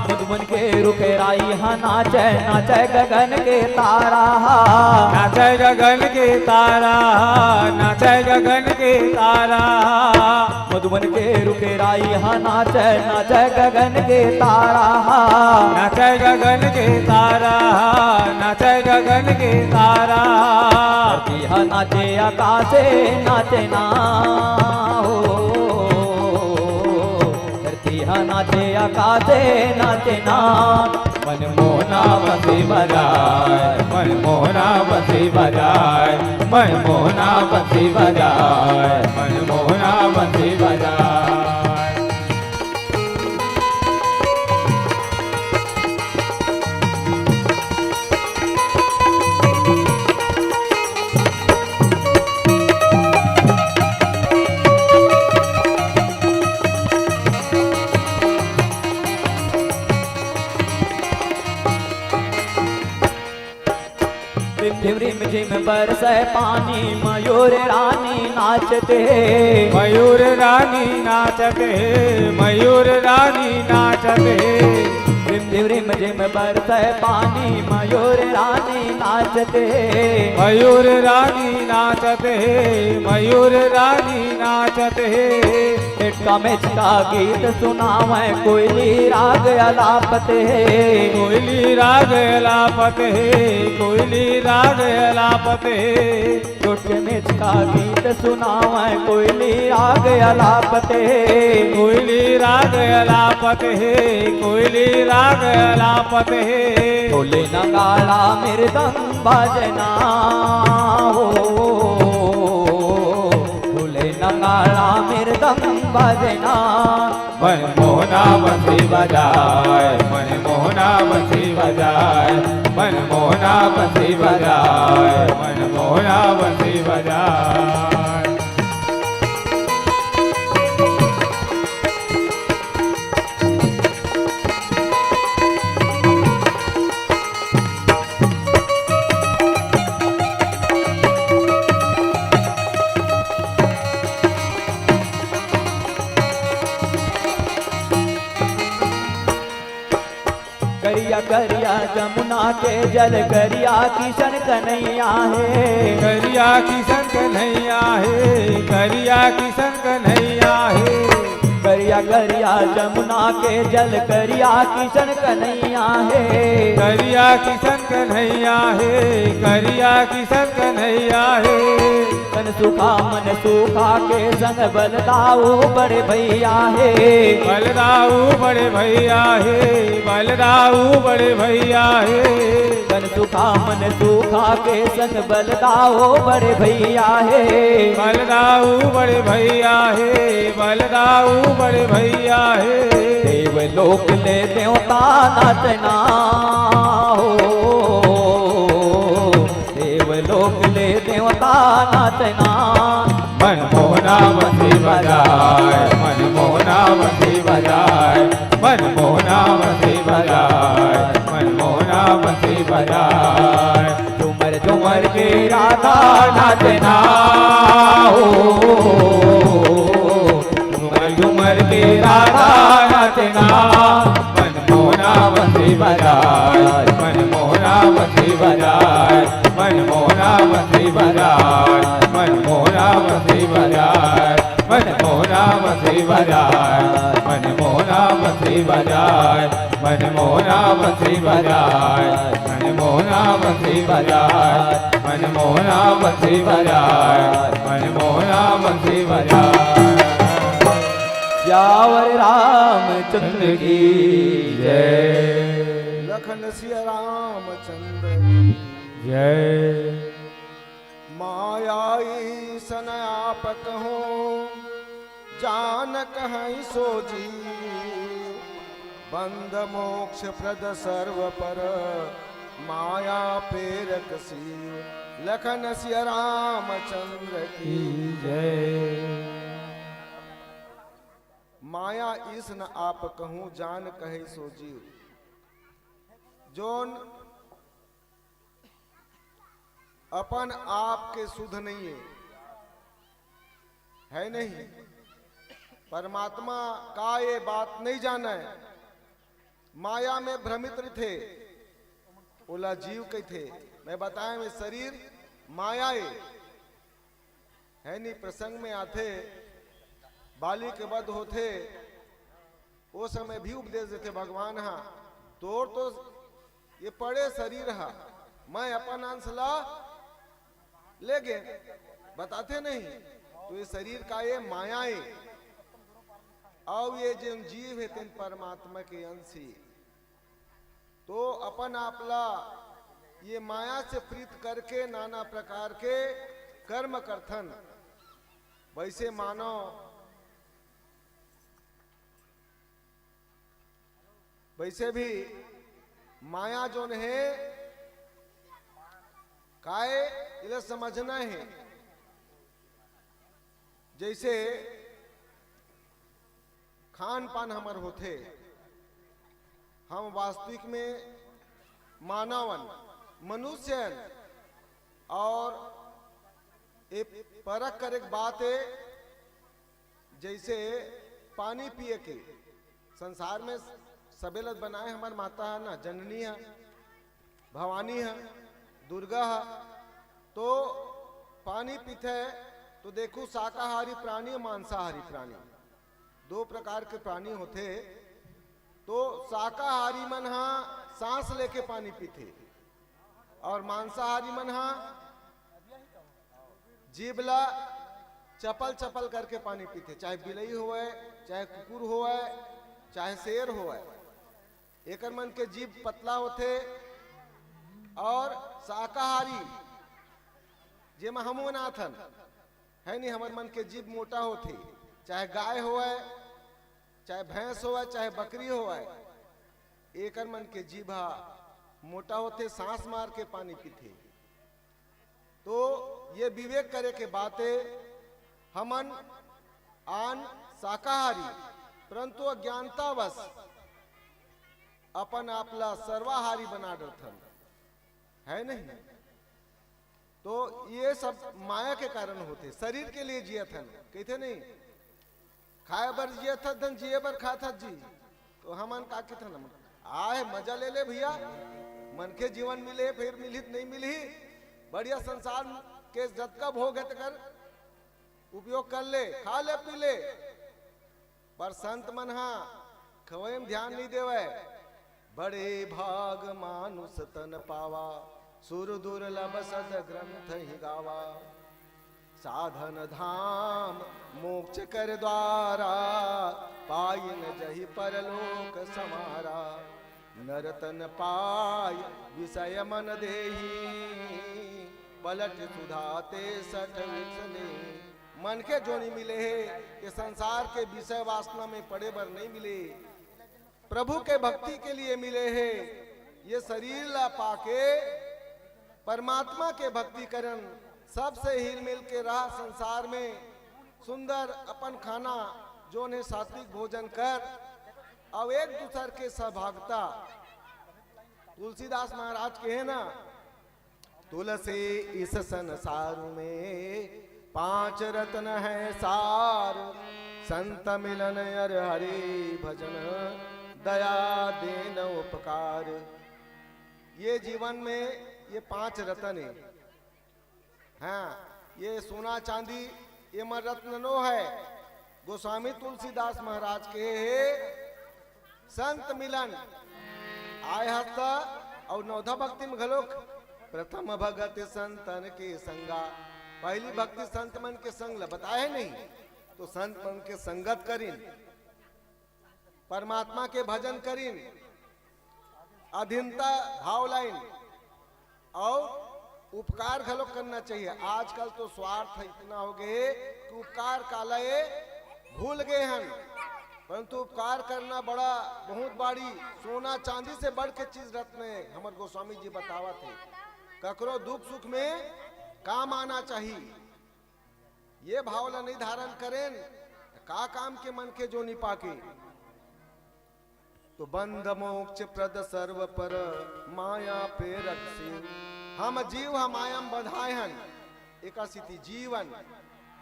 मधुबन के रुखेरा इहाँ नाचे, नाचे गगन के तारा। नाचे गगन के तारा, नाचे गगन के तारा। मधुबन के रुखेरा इहाँ नाचे, नाचे गगन के तारा। नाचे गगन के तारा, नाचे गगन के तारा। धरती हा नाचे, आकाशे नाचे ना हो। धरती हा नाचे, आकाशे नाचे ना। मन मोहना बंसी बजाए, मन मोहना बंसी बजाए, मन मोहना बंसी बजाए, मन मोहना बंसी बजाए। रिम झिम रिम झिम बरसे पानी, मयूर रानी नाचत हे। मयूर रानी नाचत हे, मयूर रानी नाचत हे। रिम झिम रिम झिम बरसे पानी, मयूर रानी नाचत हे। मयूर रानी नाचत हे, मयूर रानी नाचत हे। मेचका मेचका गीत सुनावै, कोयली राग अलापत हे। कोयली राग अलापत हे, कोयली राग अलापत हे। मेचका मेचका गीत सुनावै, कोयली राग अलापत हे। कोयली राग अलापत हे, कोयली राग अलापत हे। ढोले नगाड़ा मृदंग बाजे ना हो। ढोले नगाड़ा मृदंग बाजे ना। मन मोहना बंसी बजाए, मन मोहना बंसी बजाए, मन मोहना बंसी बजाए, मन मोहना बंसी बजाए। करिया करिया जमुना के जल, करिया किशन कन्हैया हे। करिया किशन कन्हैया हे, करिया किशन कन्हैया हे। करिया करिया जमुना के जल, करिया किशन कन्हैया हे। करिया किसन कन्हैया हे, करिया किसन कन्हैया हे। तन सुखा मन सुखा के संग बलदाऊ बड़े भैया हे। बलदाऊ बड़े भैया हे, बलदाऊ बड़े भैया हे। तन सुखा मन सुखा के संग बलदाऊ बड़े भैया हे। बलदाऊ बड़े भैया हे, बलदाऊ बड़े भैया हे। देवलोक ले देवता नाचना हो, देवलोक ले देवता नाचना। मन मोहना बंसी बजाए, मन मोहना बंसी बजाए, मन मोहना बंसी बजाए, मन मोहना बंसी बजाए। झूमर झूमर के राधा नाचना हो, झूमर झूमर के राधा नाचना। मन मोहना बंसी बजाए, मन मोहना बंसी बजाए, मन मोहना बंसी बजाए, मन मोहना बंसी बजाए, मन मोहना बंसी बजाए, मन मोहना बंसी बजाए, मन मोहना बंसी बजाए, मन मोहना बंसी बजाए, मन मोहना बंसी बजाए, मन मोहना बंसी बजाए। सियावर रामचंद्र की जय। लखन सिया रामचंद्र की जय। माया ईसन आप कहूँ, जान कहई सो जीव। बंद मोक्ष प्रद सर्व पर, माया प्रेरक शिव। लखन सिया रामचंद्र की जय। माया ईसन आप कहूँ, जान कहई सो जीव। जोन अपन आप के सुध नहीं है, है नहीं? परमात्मा का ये बात नहीं जाने, माया में भ्रमित रहिथे, ओला जीव कहिथे। मैं बताए में शरीर माया ए, है नी? प्रसंग में आथे, बाली के वध होथे, ओ समय भी उपदेश देथे भगवान हा, तोर तो ये पड़े शरीर हा, मैं अपन अंश ला ले गे, बताथे नहीं, तो ये शरीर का ये माया ए, अउ ये जेन जीव हे तेन परमात्मा के अंश हे। तो अपन आप ला ये माया से प्रीत करके नाना प्रकार के कर्म करथन। वैसे मानव वैसे भी माया जोन हे, काय एला समझना हे। जैसे खान पान हमर होथे, हम वास्तविक में मानवन, मनुष्यन, और ए परख करे के बात हे, जैसे पानी पिए के, संसार में सबे ल बनाए हमर माता ह ना, जननी ह, भवानी ह, दुर्गा ह। तो पानी पीथे तो देखू, शाकाहारी प्राणी, मांसाहारी प्राणी, दो प्रकार के प्राणी होथे। तो शाकाहारी मन ह सांस लेके पानी पीथे और मांसाहारी मन ह जीभ ला चपल चपल करके पानी पीथे, चाहे बिलई होवय, चाहे कुकुर होवय, चाहे शेर होवय। एकर मन के जीभ पतला होथे। और शाकाहारी, जेमा हमन आथन, है नी, हमर मन के जीभ मोटा होथे, चाहे गाय होवय, चाहे भैंस होवय, चाहे बकरी होवय, एकर मन के जीभ हा मोटा होथे, सांस मार के पानी पीथे। तो ये विवेक करे के बात हे, हमन आन शाकाहारी, परंतु अज्ञानतावश अपन आप ला सर्वाहारी बना डरथन, है नहीं? तो ये सब माया के कारण होथे। शरीर के लिए जियत हन, कहिथे नहीं, खाए बर जियत हन, धन जिए बर खात हन जी। तो हमन का कहिथन, हमन आए मजा ले ले भैया, मनखे जीवन मिले, फिर मिलही त नहीं मिलही। बढ़िया संसार के जतका भोग हे तेकर उपयोग कर ले, खा ले, पी ले। पर संत मन हा खवई में ध्यान नहीं देवय, बड़े भाग मानुष तन पावा, सुर दुर्लभ सद ग्रंथ ही गावा। साधन धाम मोक्ष कर द्वारा, पाइन जहि परलोक समारा। नर तन पाय विषय मन देही, पलट सुधा ते सठ विषय लेही। मन के जोनी मिले हे, ये संसार के विषय वासना में पड़े बर नहीं मिले, प्रभु के भक्ति के लिए मिले हे। ये शरीर ला पाके परमात्मा के भक्ति करन, सबसे हिल मिल के रह संसार में, सुंदर अपन खाना जोन हे सात्विक भोजन कर, अउ एक दूसर के सहभागता। तुलसीदास महाराज कहे ना, तुलसी इस संसार में पांच रत्न है सार, संत मिलन अर हरि भजन, दया देन उपकार। ये जीवन में ये पांच रत्न है। हाँ, ये सोना चांदी ये मन रत्न नो है। गोस्वामी तुलसीदास महाराज कहे हे, संत मिलन आय हस त, अउ नवधा भक्ति में घलोक प्रथम भगत संतन के संगा। पहली भक्ति संत मन के संग ल बताए हे नहीं, तो संत मन के संगत करिन, परमात्मा के भजन करिन, अधीनता भाव लाइन, अउ उपकार घलो करना चाहिए। आजकल तो स्वार्थ इतना हो गए कि उपकार काला ये भूल गए हन, परंतु उपकार करना बड़ा, बहुत बड़ी सोना चांदी से बढ़ के चीज रत्न है। हमर गोस्वामी जी बतावत हे, ककरो दुख सुख में काम आना चाहिए। ये भाव ला नहीं धारण करेन, त का काम के मनखे जोनी पाके। तो बंध मोक्ष प्रद सर्व पर, माया प्रेरक शिव। हम जीव ह माया में बंधाए हन, एकर सेती जीवन।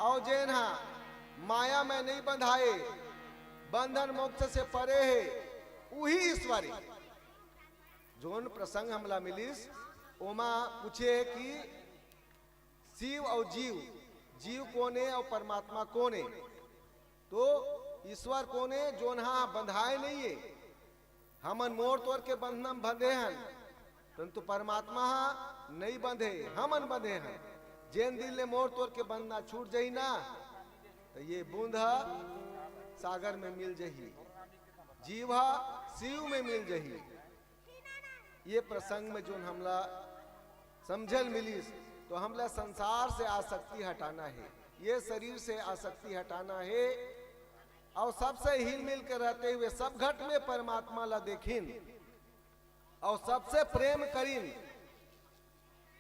अउ जेन ह माया में नहीं बंधाए, बंधन मोक्ष से परे हे, उही ईश्वर हे। जोन प्रसंग हमला मिलिस, ओमा पूछे कि शिव अउ जीव, जीव कोन ए अउ परमात्मा कोन ए? तो ईश्वर कोन ए? जोन हा बंधाए नहीं ए। हमन मोर तोर के बंधना में बंधे हन, परंतु परमात्मा हा नहीं बंधे, हमन बंधे हन। जेन दिन ले मोर तोर के बंधना छूट जाही ना, तो ये बूंद हा सागर में मिल जाही, जीव हा शिव में मिल जाही। ये प्रसंग में जोन हमला समझल मिलिस, तो हमला संसार से आसक्ति हटाना हे, ये शरीर से आसक्ति हटाना हे, अउ सबसे हिल मिल के रहते हुए सब घट में परमात्मा ला देखिन, अउ सबसे प्रेम करिन,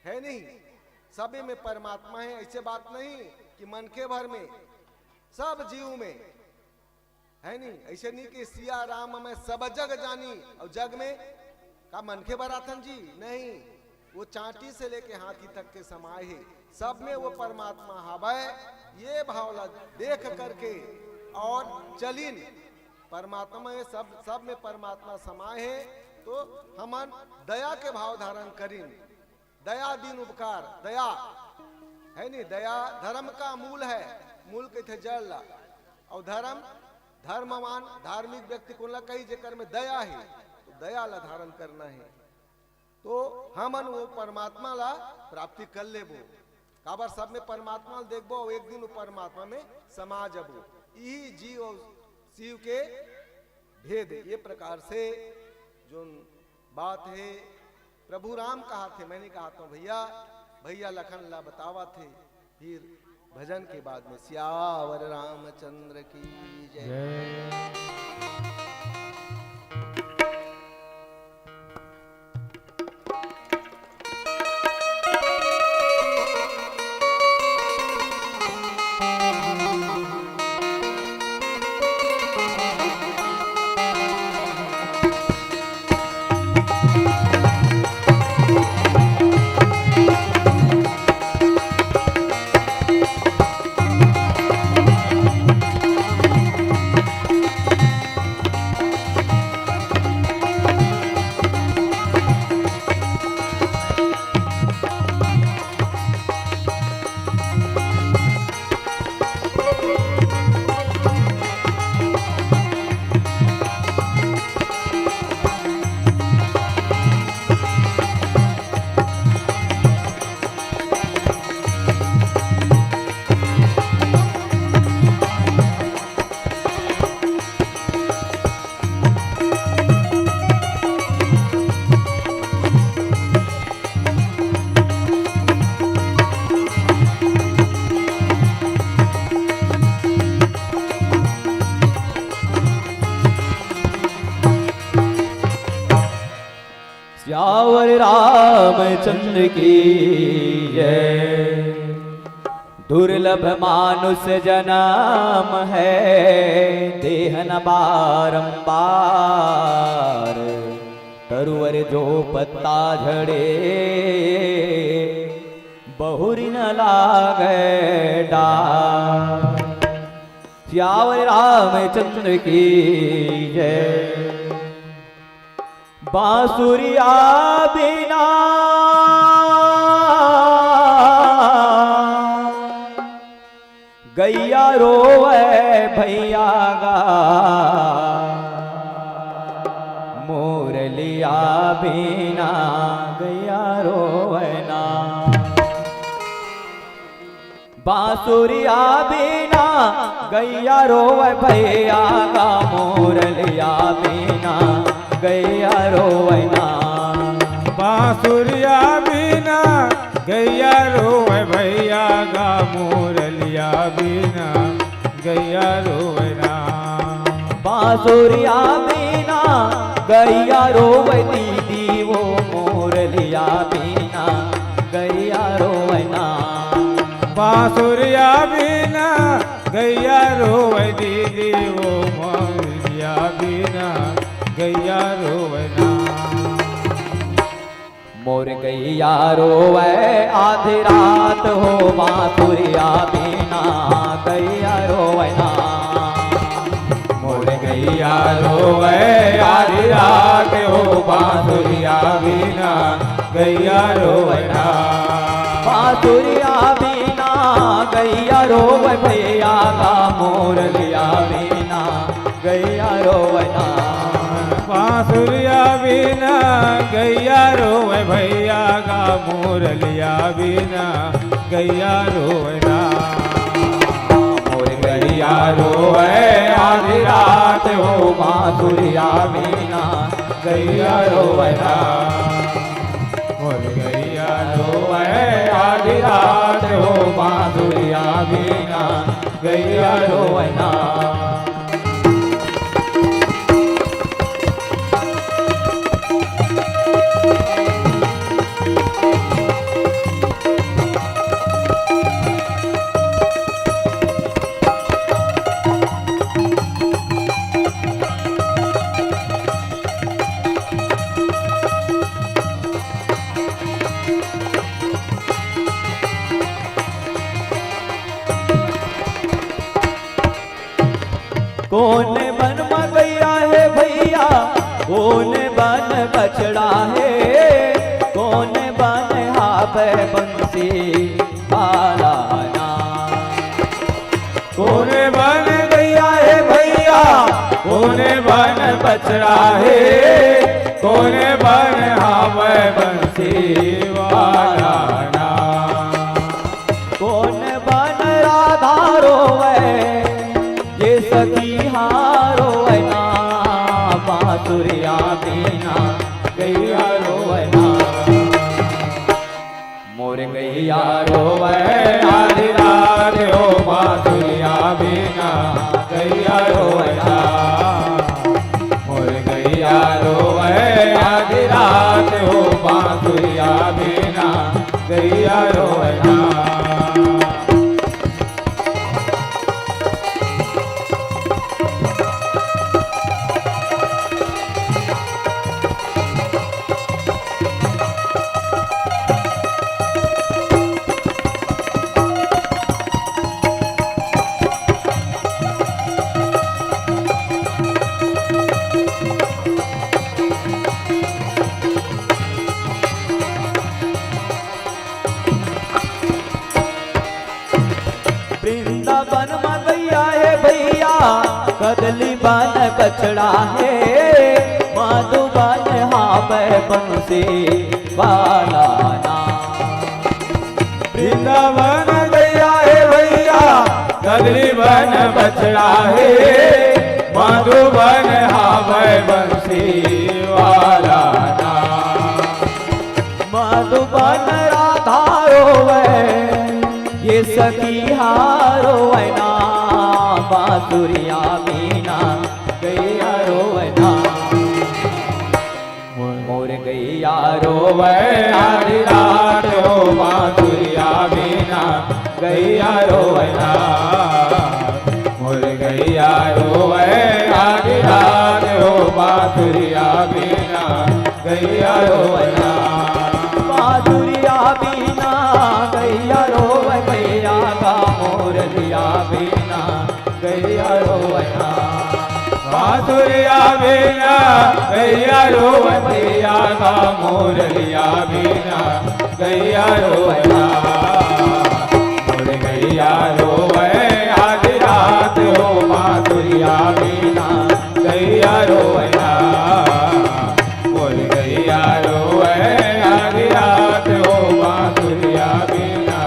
हे नहीं? सभी में परमात्मा हे, ऐसे बात नहीं कि मनखे भर में, सब जीव में, हे नहीं? ऐसे नहीं कि सिया राम में सब जग जानी, अउ जग में का मनखे बर आथन जी? नहीं, वो चांटी से लेके हाथी तक के समाए हे, सब में वो परमात्मा हवय। ये भाव ला देख करके अउ चलिन, परमात्मा में सब, सब में परमात्मा समाए हे, तो हमन दया के भाव धारण करिन। दया दीन उपकार, दया हे नहीं, दया धर्म का मूल हे, मूल कहिथे जड़ ला। अउ धर्म, धर्मवान धार्मिक व्यक्ति कोन ला कही, जेकर में दया हे, तो दया ला धारण करना हे, तो हमन वो परमात्मा ला प्राप्ति कर लेबो। काबर सब में परमात्मा ला देखबो अउ एक दिन वो परमात्मा में समा जबो। इही जीव अउ शिव के भेद। ये प्रकार से जोन बात हे, प्रभु राम कहाथे, मैं नहीं कहत हूँ भैया, भैया लखन ला बतावत हे। फिर भजन के बाद में सियावर रामचंद्र की जय। जय। सियावर रामचंद्र की जय। दुर्लभ मानुष जन्म है, देह न बारंबार। तरुवर जो पत्ता झड़े, बहुरि न लागे डार। सियावर रामचंद्र की जय। बांसुरिया बिना गैया रोवे भैया गा, मुरलिया बिना गैया रोवे ना। बांसुरिया बिना गैया रोवे भैया गा, मुरलिया बिना गैया रोवे ना। बांसुरिया बिना गैया रोवे भैया गा, मुरलिया बिना गैया रोवे ना। बांसुरिया बिना गैया रोवे दीदी, वो मुरलिया बिना गैया रोवे ना। बांसुरिया बिना गैया रोवे दीदी, वो मुरलिया बिना गैया रोवे ना। मोर गैया रोवे आधी रात हो, बांसुरिया बिना गैया रोवे ना। मोर गैया रोवे आधी रात हो, बांसुरिया बिना गैया रोवे ना। बांसुरिया बिना गैया रोवे भैया गा, मुरलिया बिना गैया रोवे ना। बांसुरिया बिना गैया रोवे भैया गा, मुरलिया बिना गैया रोवे ना। मोर गैया रोवे आधी रात हो, बांसुरिया बिना गैया रोवे ना। मोर गैया रोवे आधी रात हो, बांसुरिया बिना गैया रोवे ना। कोन बन म गैया हे भैया, कोन बन बछड़ा हे, कोन बन हावे बंसी वाला ना। कोन बन गैया हे भैया, कोन बन बछड़ा हे, कोन बन हावे बंसी वाला ना। कोन बन राधा रोवे, ये सखी हा रोवे ना, बांसुरिया बिना गैया रोवे ना। मोर गैया रोवे आधी रात हो, बांसुरिया बिना गैया रोवे ना। मोर गैया रोवे आधी रात हो, बांसुरिया बिना गैया रोवे ना। वृंदावन म गैया हे भैया, कदली बन बछड़ा हे, मधुबन हावे बंसी वाला ना। वृंदावन गैया हे भैया, कदली बन बछड़ा हे, मधुबन हावे बंसी वाला ना। मधुबन राधा रोवे, ये सखी हा रोवे ना, बांसुरिया बिना गैया रोवे ना। मोर गैया रोवै आधी रात हो बांसुरिया बिना, गैया रोवै ना। मोर गैया रोवै आधी रात हो बांसुरिया बिना, गैया रोवै ना। बांसुरिया बिना गैया रोवै, गैया का मोरलिया बिना गैया रोवै ना। बांसुरिया बिना गैया रोवै, गैया का मोरलिया बिना गैया रोवै ना। मोर गैया रोवै आधी रात हो बांसुरिया बिना गैया रोवै ना। मोर गैया रोवै आधी रात हो बांसुरिया बिना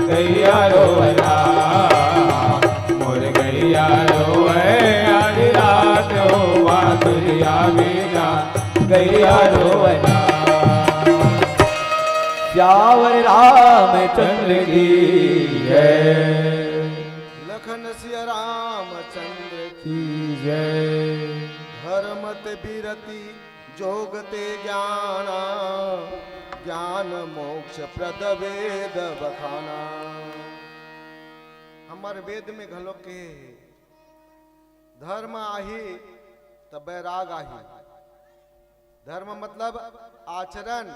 गैया रोवै ना। मोर गैया रोवै आधी रात हो बांसुरिया बिना गैया रोवै ना। सियावर रामचंद्र की जय। लखन सिया रामचंद्र की जय। धर्म ते बिरति जोग ते ज्ञान, ज्ञान मोक्ष प्रद वेद बखाना। हमर वेद में घलो कहे हे, धर्म आही त बैराग आही। धर्म मतलब आचरण,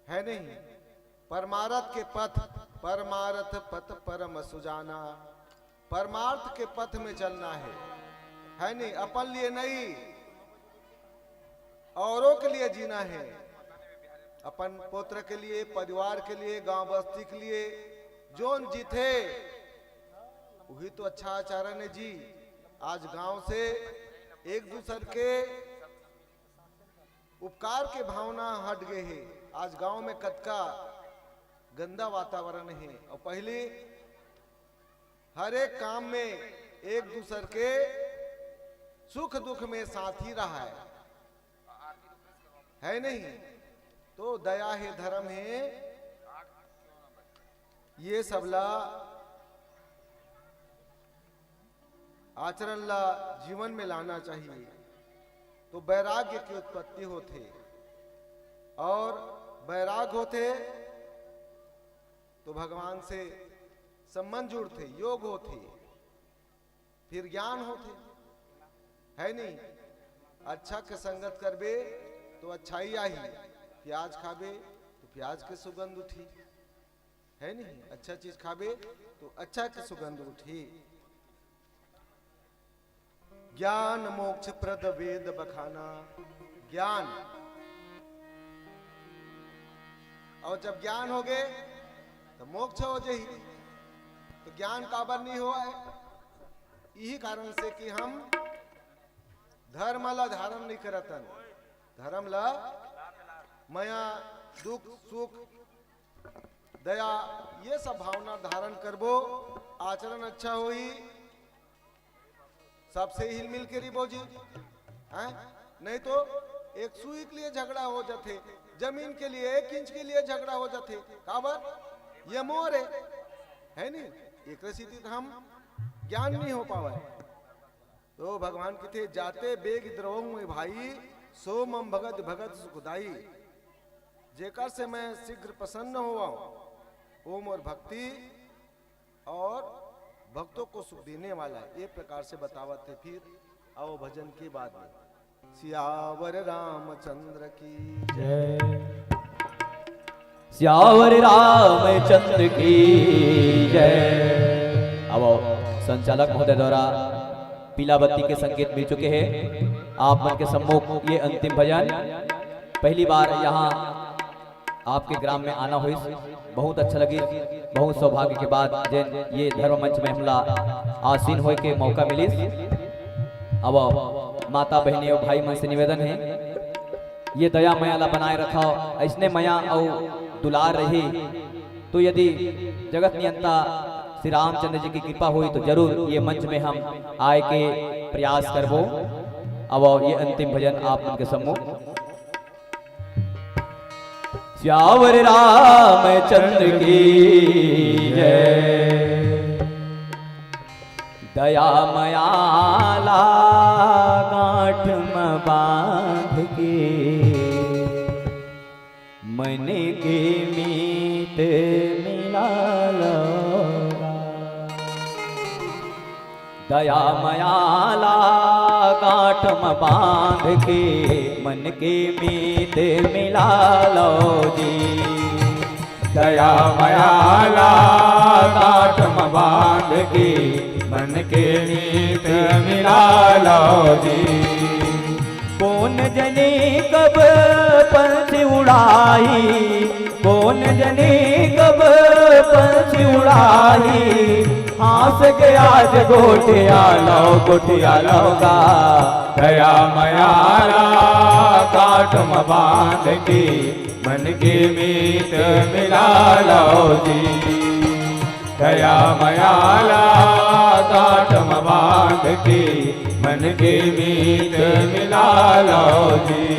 है नहीं? परमारथ के पथ, परमारथ पथ परम सुजाना। परमार्थ के पथ में चलना है, है नहीं? अपन लिए नहीं, औरों के लिए जीना है। अपन पुत्र के लिए, परिवार के लिए, गांव बस्ती के लिए, जोन जीथे, वही तो अच्छा आचरण है जी। आज गांव से एक दूसर के उपकार के भावना हट गए हे। आज गांव में कतका गंदा वातावरण हे। और पहली हर एक काम में एक दूसर के सुख दुख में साथी रहा है, है नहीं? तो दया हे, धर्म हे, ये सबला आचरण ला जीवन में लाना चाहिए, तो वैराग्य की उत्पत्ति होथे। और वैराग होथे तो भगवान से संबंध जुड़थे, योग होथे, फिर ज्ञान होथे, है नहीं? अच्छा के संगत करबे तो अच्छाई आही, प्याज खाबे तो प्याज के सुगंध उठी, है नहीं? अच्छा चीज खाबे तो अच्छा के सुगंध उठी। ज्ञान मोक्ष प्रद वेद बखाना। ज्ञान, और जब ज्ञान हो गए तो मोक्ष हो जाही। तो ज्ञान काबर नहीं होवय? यही कारण से कि हम धर्म ला धारण नहीं करतन। धर्म ला मया, दुख सुख, दया, ये सब भावना धारण करबो, आचरण अच्छा होही, सबसे हिल मिल के रहिबो जी, हैं? नहीं तो एक सुई के लिए झगड़ा हो जाथे, जमीन के लिए, एक इंच के लिए झगड़ा हो जाथे। काबर? ये मोर है, है नहीं? एकरे सेती तो हम ज्ञान नहीं हो पावय। तो भगवान कथे, "जाते बेग द्रवहूँ मैं भाई, सो मम भगत भगत सुखदाई।" जेकर से मैं शीघ्र प्रसन्न होवाऊं, वो मोर भक्ति और भक्तों को सुख देने वाला है। ये प्रकार से बतावत हे। फिर आओ भजन के बाद में। सियावर रामचंद्र की जय। सियावर रामचंद्र की जय। अब संचालक महोदय द्वारा पीला बत्ती के संकेत मिल चुके हैं। आप मन के सम्मुख ये अंतिम भजन, पहली बार यहाँ आपके ग्राम में आना होइस, बहुत अच्छा लगिस। बहुत सौभाग्य के बात जेन ये धर्म मंच में हमला आसीन होए के मौका मिलिस। अब माता, बहिनी और भाई मन से निवेदन है, ये दया मया ला बनाए रखव, ऐसने मया अउ दुलार रही। तो यदि जगत नियंता श्री रामचंद्र जी की कृपा हुई तो जरूर ये मंच में हम आए के प्रयास करबो। अब ये अंतिम भजन आप मन के सम्मुख। सियावर रामचंद्र की जय। दया मया ला गांठ म बांध के मन के मीत मिला लव गा। दया मया ला गांठ म बांध के मन के मीत मिला लव जी। दया मया ला गांठ म बांध के मन के मीत मिला लव जी। कोन जनी कब पंछी उड़ाही, कोन जनी कब पंछी उड़ाही। हाँस के आज गोठिया लव, गोठिया लव गा। दया मया ला गांठ म बांध के मन के मीत मिला लव जी। दया मया ला गांठ म बांध के मन के मीत मिला लव जी।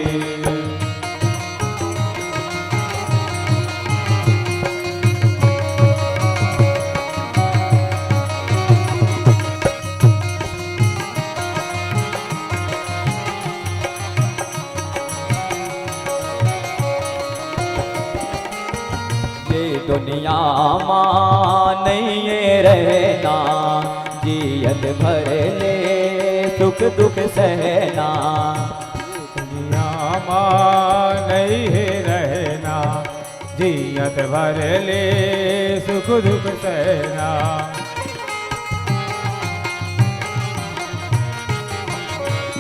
ये दुनिया मा नइ हे रहना, जियत भर ले सुख दुख सहना। दुनिया मा नइ हे रहना, जियत भर ले सुख दुख सहना।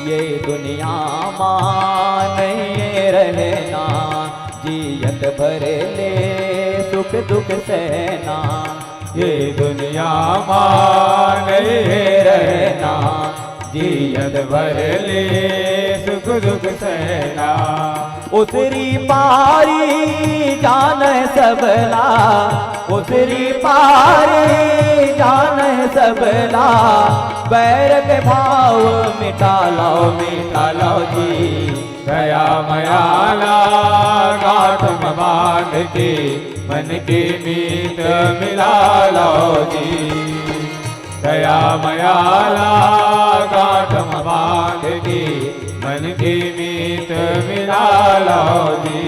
ये दुनिया मा नइ हे रहना, जियत भर ले सुख दुख सहना। ये दुनिया मा नइ हे रहना, जियत भर ले सुख दुख सहना। उसरी पारी जानय सबला, उसरी पारी जानय सबला। बैर के भाव मिटा लव, मिटा लव जी। दया मया ला गांठ म बांध के मन के मीत मिला लव जी। दया मया ला गांठ म बांध के मन के मीत मिला लव जी।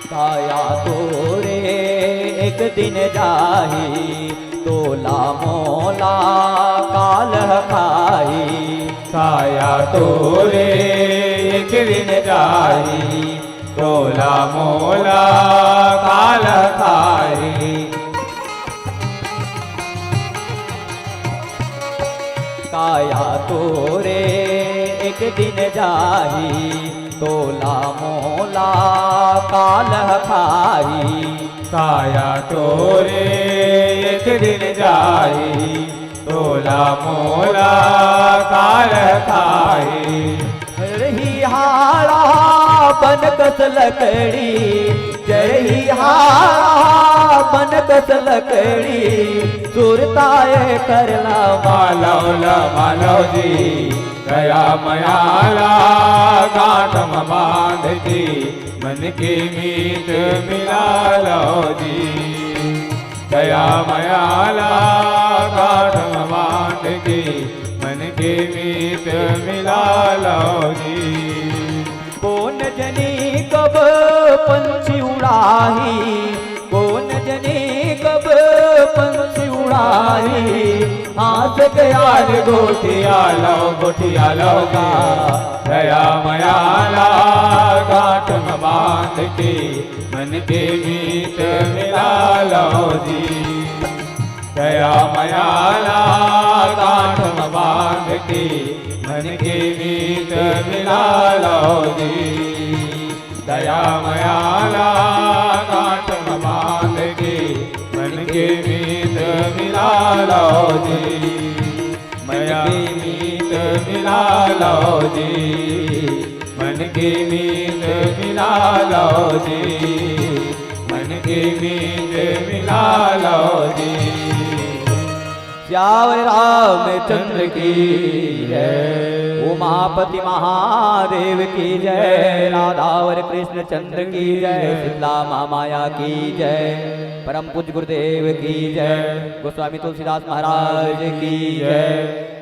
काया तोरे एक दिन जाही, तोला मोला काल ह खाही। काया तोरे एक दिन जाही, तोला मोला काल ह खाही। काया तोरे एक दिन जाही, तोला मोला काल ह खाही। काया तोरे एक दिन जाही, तोला मोला काल ह खाही। रही हाड़ा बन कस लकड़ी, जरही हाड़ा बन कस लकड़ी। सुरता एकर ला मालव ला मालव जी। दया मया ला गांठ म बांध के मन के मीत मिला लव जी। दया मया ला गांठ म बांध के मन के मीत मिला लव जी। कोन जनी कब पंछी उड़ाही, कोन जनी कब पंछी उड़ाही। हाँस के आज गोठिया लव, गोठिया लव गा। दया मया ला गांठ म बांध के मन के मीत मिला लव जी। दया मया ला गांठ म बांध के मन के मीत मिला लव जी। दया मया ला गांठ म बांध के मन के मीत मिला लव जी। मन के मीत मिला लव जी। मन के मीत मिला लव जी। मन के मीत मिला लव जी। सियावर रामचंद्र की जय, उमापति महादेव की जय, राधावर कृष्ण चंद्र की जय, शीतला महामाया की जय, परम पूज्य गुरुदेव की जय, गोस्वामी तुलसीदास महाराज की जय।